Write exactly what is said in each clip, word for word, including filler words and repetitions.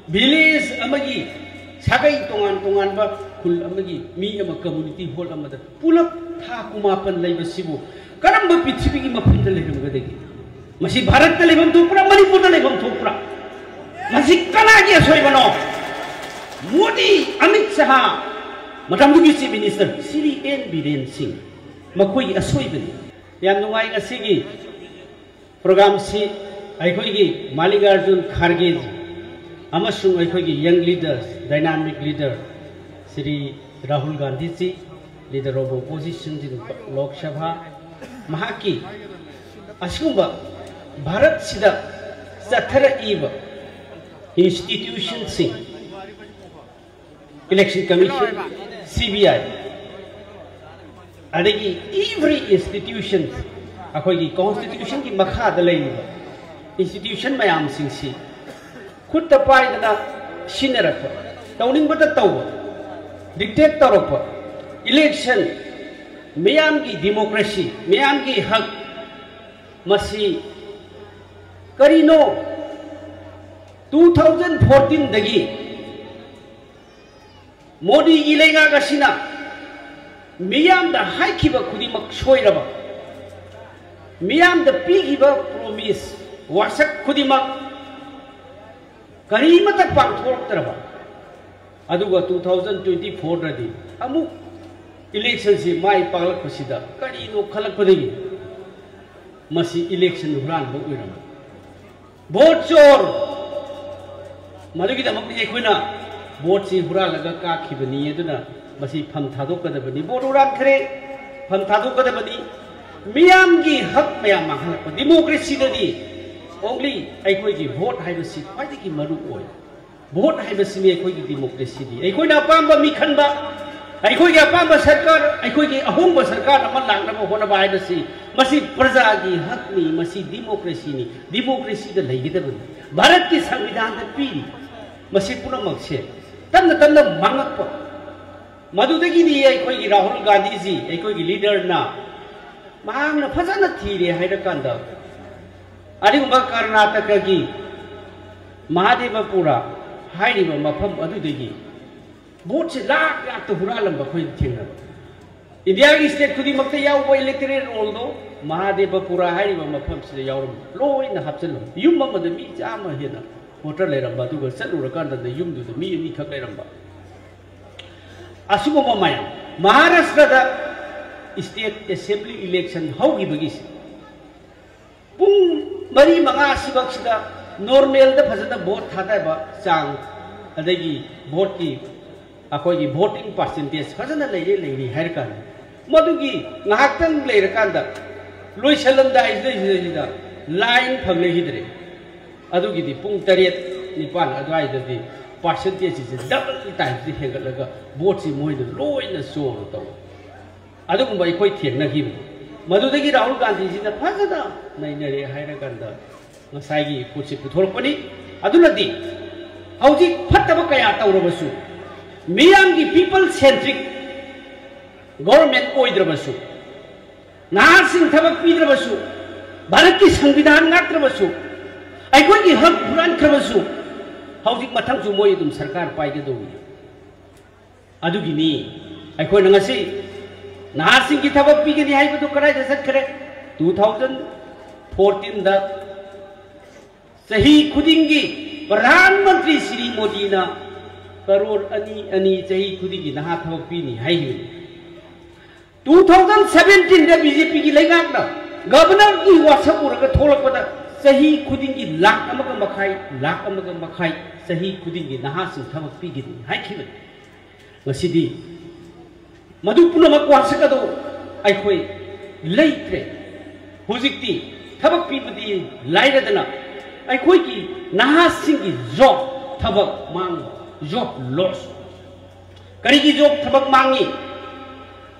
Village ꯑꯃꯒꯤ ꯁꯥꯒꯩ ꯇꯣꯉꯥꯟ ꯇꯣꯉꯥꯟꯕ ꯈꯨꯜ ꯑꯃꯒꯤ ꯃꯤ ꯑꯃ ꯀꯝꯃ꯭ꯌꯨꯅꯤꯇꯤ ꯍꯣꯜ ꯑꯃꯗ ꯄꯨꯂꯞ ꯊꯥ ꯀꯨꯟꯃꯥꯄꯟ ꯂꯩꯕꯁꯤꯕꯨ ꯀꯔꯝꯕ ꯄ꯭ꯔꯤꯊꯤꯕꯤꯒꯤ ꯃꯐꯝꯗ ꯂꯩꯔꯝꯒꯗꯒꯦ? ꯃꯁꯤ ꯚꯥꯔꯠꯇ ꯂꯩꯐꯝ ꯊꯣꯛꯄ꯭ꯔꯥ, ꯃꯅꯤꯄꯨꯔꯗ ꯂꯩꯐꯝ ꯊꯣꯛꯄ꯭ꯔꯥ? ꯃꯁꯤ ꯀꯅꯥꯒꯤ ꯑꯁꯣꯏꯕꯅꯣ? ꯃꯣꯗꯤ, ꯑꯃꯤꯠ ꯁꯍꯥ, ꯃꯇꯝꯗꯨꯒꯤ chief minister Shri N Biren Singh, ꯃꯈꯣꯏꯒꯤ ꯑꯁꯣꯏꯕꯅꯤ꯫ ꯌꯥꯝ ꯅꯨꯡꯉꯥꯏ ꯉꯁꯤꯒꯤ ꯄ꯭ꯔꯣꯒ꯭ꯔꯥꯝꯁꯤ ꯑꯩꯈꯣꯏꯒꯤ ꯃꯥꯜꯂꯤꯀꯥꯔꯖꯨꯟ ꯈꯥꯔꯒꯦ ꯑꯃꯁꯨꯡ ꯑꯩꯈꯣꯏꯒꯤ ꯌꯪ leaders, dynamic leader Shri Rahul ꯒꯥꯟꯙꯤꯖꯤ, leader of opposition in Lok Sabha, ꯃꯍꯥꯛꯀꯤ ꯑꯁꯤꯒꯨꯝꯕ ꯚꯥꯔꯠꯁꯤꯗ ꯆꯠꯊꯔꯛꯏꯕ ꯏꯟꯁꯇꯤꯇ꯭ꯌꯨꯁꯟꯁꯤꯡ, election commission, C B I, ꯑꯗꯒꯤ every institution, ꯑꯩꯈꯣꯏꯒꯤ ꯀꯣꯟꯁꯇꯤꯇ꯭ꯌꯨꯁꯟꯒꯤ ꯃꯈꯥꯗ ꯂꯩꯔꯤꯕ ꯏꯟꯁꯇꯤꯇ꯭ꯌꯨꯁꯟ ꯃꯌꯥꯝꯁꯤꯡꯁꯤ ꯈꯨꯠꯇ ꯄꯥꯏꯗꯅ ꯁꯤꯟꯅꯔꯛꯄ, ꯇꯧꯅꯤꯡꯕꯇ ꯇꯧꯕ, ꯗꯤꯛꯇꯦꯠ ꯇꯧꯔꯛꯄ, ꯏꯂꯦꯛꯁꯟ, ꯃꯤꯌꯥꯝꯒꯤ ꯗꯤꯃꯣꯀ꯭ꯔꯦꯁꯤ, ꯃꯤꯌꯥꯝꯒꯤ ꯍꯛ, ꯃꯁꯤ ꯀꯔꯤꯅꯣ? ꯇꯨ ꯊꯥꯎꯖꯟ ꯐꯣꯔꯇꯤꯟꯗꯒꯤ ꯃꯣꯗꯤꯒꯤ ꯂꯩꯉꯥꯛ ꯑꯁꯤꯅ ꯃꯤꯌꯥꯝꯗ ꯍꯥꯏꯈꯤꯕ ꯈꯨꯗꯤꯡꯃꯛ ꯁꯣꯏꯔꯕ, ꯃꯤꯌꯥꯝꯗ ꯄꯤꯈꯤꯕ ꯄ꯭ꯔꯣꯃꯤꯁ, ꯋꯥꯁꯛ ꯈꯨꯗꯤꯡꯃꯛ ꯀꯔꯤꯃꯠꯇ ꯄꯥꯡꯊꯣꯔꯛꯇ꯭ꯔꯕ, ꯑꯗꯨꯒ ꯇꯨ ꯊꯥꯎꯖꯟ ꯇ꯭ꯋꯦꯟꯇꯤ ꯐꯣꯔꯗꯗꯤ ꯑꯃꯨꯛ ꯏꯂꯦꯛꯁꯟꯁꯤ ꯃꯥꯏ ꯄꯥꯛꯂꯛꯄꯁꯤꯗ ꯀꯔꯤꯅꯣ ꯈꯜꯂꯛꯄꯗꯒꯤ ꯃꯁꯤ ꯏꯂꯦꯛꯁꯟ ꯍꯨꯔꯥꯟꯕ ꯑꯣꯏꯔꯝꯃꯤ꯫ ꯚꯣꯠ ꯆꯣꯔ! ꯃꯗꯨꯒꯤꯗꯃꯛꯇꯤ ꯑꯩꯈꯣꯏꯅ ꯚꯣꯠꯁꯤ ꯍꯨꯔꯥꯜꯂꯒ ꯀꯥꯈꯤꯕꯅꯤ, ꯑꯗꯨꯅ ꯃꯁꯤ ꯐꯝ ꯊꯥꯗꯣꯛꯀꯗꯕꯅꯤ꯫ ꯚꯣꯠ ꯍꯨꯔꯥꯟꯈ꯭ꯔꯦ, ꯐꯝ ꯊꯥꯗꯣꯛꯀꯗꯕꯅꯤ꯫ ꯃꯤꯌꯥꯝꯒꯤ ꯍꯛ ꯃꯌꯥꯝ ꯃꯥꯡꯍꯜꯂꯛꯄ꯫ ꯗꯤꯃꯣꯀ꯭ꯔꯦꯁꯤꯗꯗꯤ only ꯑꯩꯈꯣꯏꯒꯤ ꯚꯣꯠ ꯍꯥꯏꯕꯁꯤ ꯈ꯭ꯋꯥꯏꯗꯒꯤ ꯃꯔꯨ ꯑꯣꯏ꯫ ꯚꯣꯠ ꯍꯥꯏꯕꯁꯤꯅꯤ ꯑꯩꯈꯣꯏꯒꯤ ꯗꯤꯃꯣꯀ꯭ꯔꯦꯁꯤꯗꯤ꯫ ꯑꯩꯈꯣꯏꯅ ꯑꯄꯥꯝꯕ ꯃꯤ ꯈꯟꯕ, ꯑꯩꯈꯣꯏꯒꯤ ꯑꯄꯥꯝꯕ ꯁꯔꯀꯥꯔ, ꯑꯩꯈꯣꯏꯒꯤ ꯑꯍꯣꯡꯕ ꯁꯔꯀꯥꯔ ꯑꯃ ꯂꯥꯛꯅꯕ ꯍꯣꯠꯅꯕ ꯍꯥꯏꯕꯁꯤ ꯃꯁꯤ ꯄ꯭ꯔꯖꯥꯒꯤ ꯍꯛꯅꯤ, ꯃꯁꯤ ꯗꯤꯃꯣꯀ꯭ꯔꯦꯁꯤꯅꯤ, ꯗꯤꯃꯣꯀ꯭ꯔꯦꯁꯤꯗ ꯂꯩꯒꯗꯕꯅꯤ꯫ ꯚꯥꯔꯠꯀꯤ ꯁꯪꯕꯤꯙꯥꯟꯗ ꯄꯤꯔꯤ꯫ ꯃꯁꯤ ꯄꯨꯝꯅꯃꯛꯁꯦ ꯇꯞꯅ ꯇꯞꯅ ꯃꯥꯡꯉꯛꯄ꯫ ꯃꯗꯨꯗꯒꯤꯗꯤ ꯑꯩꯈꯣꯏꯒꯤ ꯔꯥꯍꯨꯜ ꯒꯥꯟꯙꯤꯖꯤ, ꯑꯩꯈꯣꯏꯒꯤ ꯂꯤꯗꯔꯅ, ꯃꯍꯥꯛꯅ ꯐꯖꯅ ꯊꯤꯔꯦ ꯍꯥꯏꯔꯀꯥꯟꯗ, ꯑꯗꯨꯒꯨꯝꯕ ꯀꯔꯅꯥꯇꯀꯒꯤ ꯃꯍꯥꯗꯦꯕꯄꯨꯔ, ꯍꯥꯏꯔꯤꯕ ꯃꯐꯝ ꯑꯗꯨꯗꯒꯤ ꯚꯣꯠꯁꯦ ꯂꯥꯛ ꯂꯥꯛꯇ ꯍꯨꯔꯥꯜꯂꯝꯕ ꯑꯩꯈꯣꯏꯅ ꯊꯦꯡꯅꯕ꯫ ꯏꯟꯗꯤꯌꯥꯒꯤ ꯁ꯭ꯇꯦꯠ ꯈꯨꯗꯤꯡꯃꯛꯇ ꯌꯥꯎꯕ ꯏꯂꯦꯛꯇꯣꯔꯦꯠ ꯔꯣꯜꯗꯣ ꯃꯍꯥꯗꯦꯕꯄꯨꯔꯥ ꯍꯥꯏꯔꯤꯕ ꯃꯐꯝꯁꯤꯗ ꯌꯥꯎꯔꯝꯕ ꯂꯣꯏꯅ ꯍꯥꯞꯆꯤꯜꯂꯝꯕ꯫ ꯌꯨꯝ ꯑꯃꯗ ꯃꯤ ꯆꯥꯝꯃ ꯍꯦꯟꯅ ꯚꯣꯇꯔ ꯂꯩꯔꯝꯕ, ꯑꯗꯨꯒ ꯆꯠꯂꯨꯔꯀꯥꯟꯗ ꯌꯨꯝꯗꯨꯗ ꯃꯤ ꯑꯅꯤꯈꯛ ꯂꯩꯔꯝꯕ꯫ ꯑꯁꯤꯒꯨꯝꯕ ꯃꯌꯥꯝ ꯃꯍꯥꯔꯥꯁꯇ꯭ꯔꯗ ꯁ꯭ꯇꯦꯠ ꯑꯦꯁꯦꯝꯕ꯭ꯂꯤ ꯏꯂꯦꯛꯁꯟ ꯍꯧꯈꯤꯕꯒꯤꯁꯦ ꯄꯨꯡ ꯃꯔꯤ ꯃꯉꯥ ꯑꯁꯤꯐꯥꯎꯁꯤꯗ ꯅꯣꯔꯃꯦꯜꯗ ꯐꯖꯅ ꯚꯣꯠ ꯊꯥꯗꯕ ꯆꯥꯡ, ꯑꯗꯒꯤ ꯚꯣꯠꯀꯤ ꯑꯩꯈꯣꯏꯒꯤ ꯚꯣꯇꯤꯡ ꯄꯥꯔꯁꯦꯟꯇꯦꯖ ꯐꯖꯅ ꯂꯩꯔꯦ, ꯂꯩꯔꯦ ꯍꯥꯏꯔꯀꯥꯟꯗ, ꯃꯗꯨꯒꯤ ꯉꯥꯏꯍꯥꯛꯇꯪ ꯂꯩꯔꯀꯥꯟꯗ ꯂꯣꯏꯁꯤꯜꯂꯝꯗꯥꯏꯁꯤꯗꯩꯁꯤꯗ ꯂꯥꯏꯟ ꯐꯪꯅꯈꯤꯗ꯭ꯔꯦ꯫ ꯑꯗꯨꯒꯤꯗꯤ ꯄꯨꯡ ꯇꯔꯦꯠ ꯅꯤꯄꯥꯟ ꯑꯗꯨꯋꯥꯏꯗꯗꯤ ꯄꯥꯔꯁꯦꯟꯇꯦꯖꯁꯤꯁꯦ ꯗꯕꯜ ꯇꯥꯏꯝꯁꯇ ꯍꯦꯟꯒꯠꯂꯒ ꯚꯣꯠꯁꯤ ꯃꯣꯏꯅ ꯂꯣꯏꯅ ꯆꯣꯔ ꯇꯧ꯫ ꯑꯗꯨꯒꯨꯝꯕ ꯑꯩꯈꯣꯏ ꯊꯦꯡꯅꯈꯤꯕꯅꯤ꯫ ꯃꯗꯨꯗꯒꯤ ꯔꯥꯍꯨꯜ ꯒꯥꯟꯙꯤꯁꯤꯅ ꯐꯖꯅ ꯅꯩꯅꯔꯦ ꯍꯥꯏꯔꯀꯥꯟꯗ ꯉꯁꯥꯏꯒꯤ ꯄꯣꯠꯁꯤ ꯄꯨꯊꯣꯔꯛꯄꯅꯤ꯫ ꯑꯗꯨꯅꯗꯤ ꯍꯧꯖꯤꯛ ꯐꯠꯇꯕ ꯀꯌꯥ ꯇꯧꯔꯕꯁꯨ, ꯃꯤꯌꯥꯝꯒꯤ ꯄꯤꯄꯜ ꯁꯦꯟꯇ꯭ꯔꯤꯛ ꯒꯣꯚꯔꯟꯃꯦꯟꯠ ꯑꯣꯏꯗ꯭ꯔꯕꯁꯨ, ꯅꯍꯥꯁꯤꯡ ꯊꯕꯛ ꯄꯤꯗ꯭ꯔꯕꯁꯨ, ꯚꯥꯔꯠꯀꯤ ꯁꯪꯕꯤꯙꯥꯟ ꯉꯥꯛꯇ꯭ꯔꯕꯁꯨ, ꯑꯩꯈꯣꯏꯒꯤ ꯍꯛ ꯍꯨꯔꯥꯟꯈ꯭ꯔꯕꯁꯨ, ꯍꯧꯖꯤꯛ ꯃꯊꯪꯁꯨ ꯃꯣꯏ ꯑꯗꯨꯝ ꯁꯔꯀꯥꯔ ꯄꯥꯏꯒꯗꯧꯔꯤ꯫ ꯑꯗꯨꯒꯤꯅꯤ ꯑꯩꯈꯣꯏꯅ ꯉꯁꯤ ꯅꯍꯥꯁꯤꯡꯒꯤ ꯊꯕꯛ ꯄꯤꯒꯅꯤ ꯍꯥꯏꯕꯗꯨ ꯀꯗꯥꯏꯗ ꯆꯠꯈ꯭ꯔꯦ? ꯇꯨ ꯊꯥꯎꯖꯟ ꯐꯣꯔꯇꯤꯟꯗ ꯆꯍꯤ ꯈꯨꯗꯤꯡꯒꯤ ꯄ꯭ꯔꯙꯥꯟ ꯃꯟꯇ꯭ꯔꯤ ꯁ꯭ꯔꯤ ꯃꯣꯗꯤꯅ ꯀꯔꯣꯔ ꯑꯅꯤ, ꯑꯅꯤ ꯆꯍꯤ ꯈꯨꯗꯤꯡꯒꯤ ꯅꯍꯥ ꯊꯕꯛ ꯄꯤꯅꯤ ꯍꯥꯏꯈꯤꯕꯅꯤ꯫ ꯇꯨ ꯊꯥꯎꯖꯟ ꯁꯚꯦꯟꯇꯤꯟꯗ ꯕꯤ ꯖꯦ ꯄꯤꯒꯤ ꯂꯩꯉꯥꯛꯅ ꯒꯕꯔꯅꯔꯒꯤ ꯋꯥꯁꯛ ꯎꯔꯒ ꯊꯣꯛꯂꯛꯄꯗ ꯆꯍꯤ ꯈꯨꯗꯤꯡꯒꯤ ꯂꯥꯛ ꯑꯃꯒ ꯃꯈꯥꯏ, ꯂꯥꯛ ꯑꯃꯒ ꯃꯈꯥꯏ ꯆꯍꯤ ꯈꯨꯗꯤꯡꯒꯤ ꯅꯍꯥꯁꯤꯡ ꯊꯕꯛ ꯄꯤꯒꯅꯤ ꯍꯥꯏꯈꯤꯕꯅꯤ꯫ ꯉꯁꯤꯗꯤ ꯃꯗꯨ ꯄꯨꯝꯅꯃꯛ ꯋꯥꯁꯛ ꯑꯗꯨ ꯑꯩꯈꯣꯏ ꯂꯩꯇ꯭ꯔꯦ꯫ ꯍꯧꯖꯤꯛꯇꯤ ꯊꯕꯛ ꯄꯤꯕꯗꯤ ꯂꯥꯏꯔꯗꯅ ꯑꯩꯈꯣꯏꯒꯤ ꯅꯍꯥꯁꯤꯡꯒꯤ ꯖꯣꯕ, ꯊꯕꯛ ꯃꯥꯡꯕ, ꯖꯣꯕ ꯂꯣꯁ꯫ ꯀꯔꯤꯒꯤ ꯖꯣꯕ ꯊꯕꯛ ꯃꯥꯡꯉꯤ?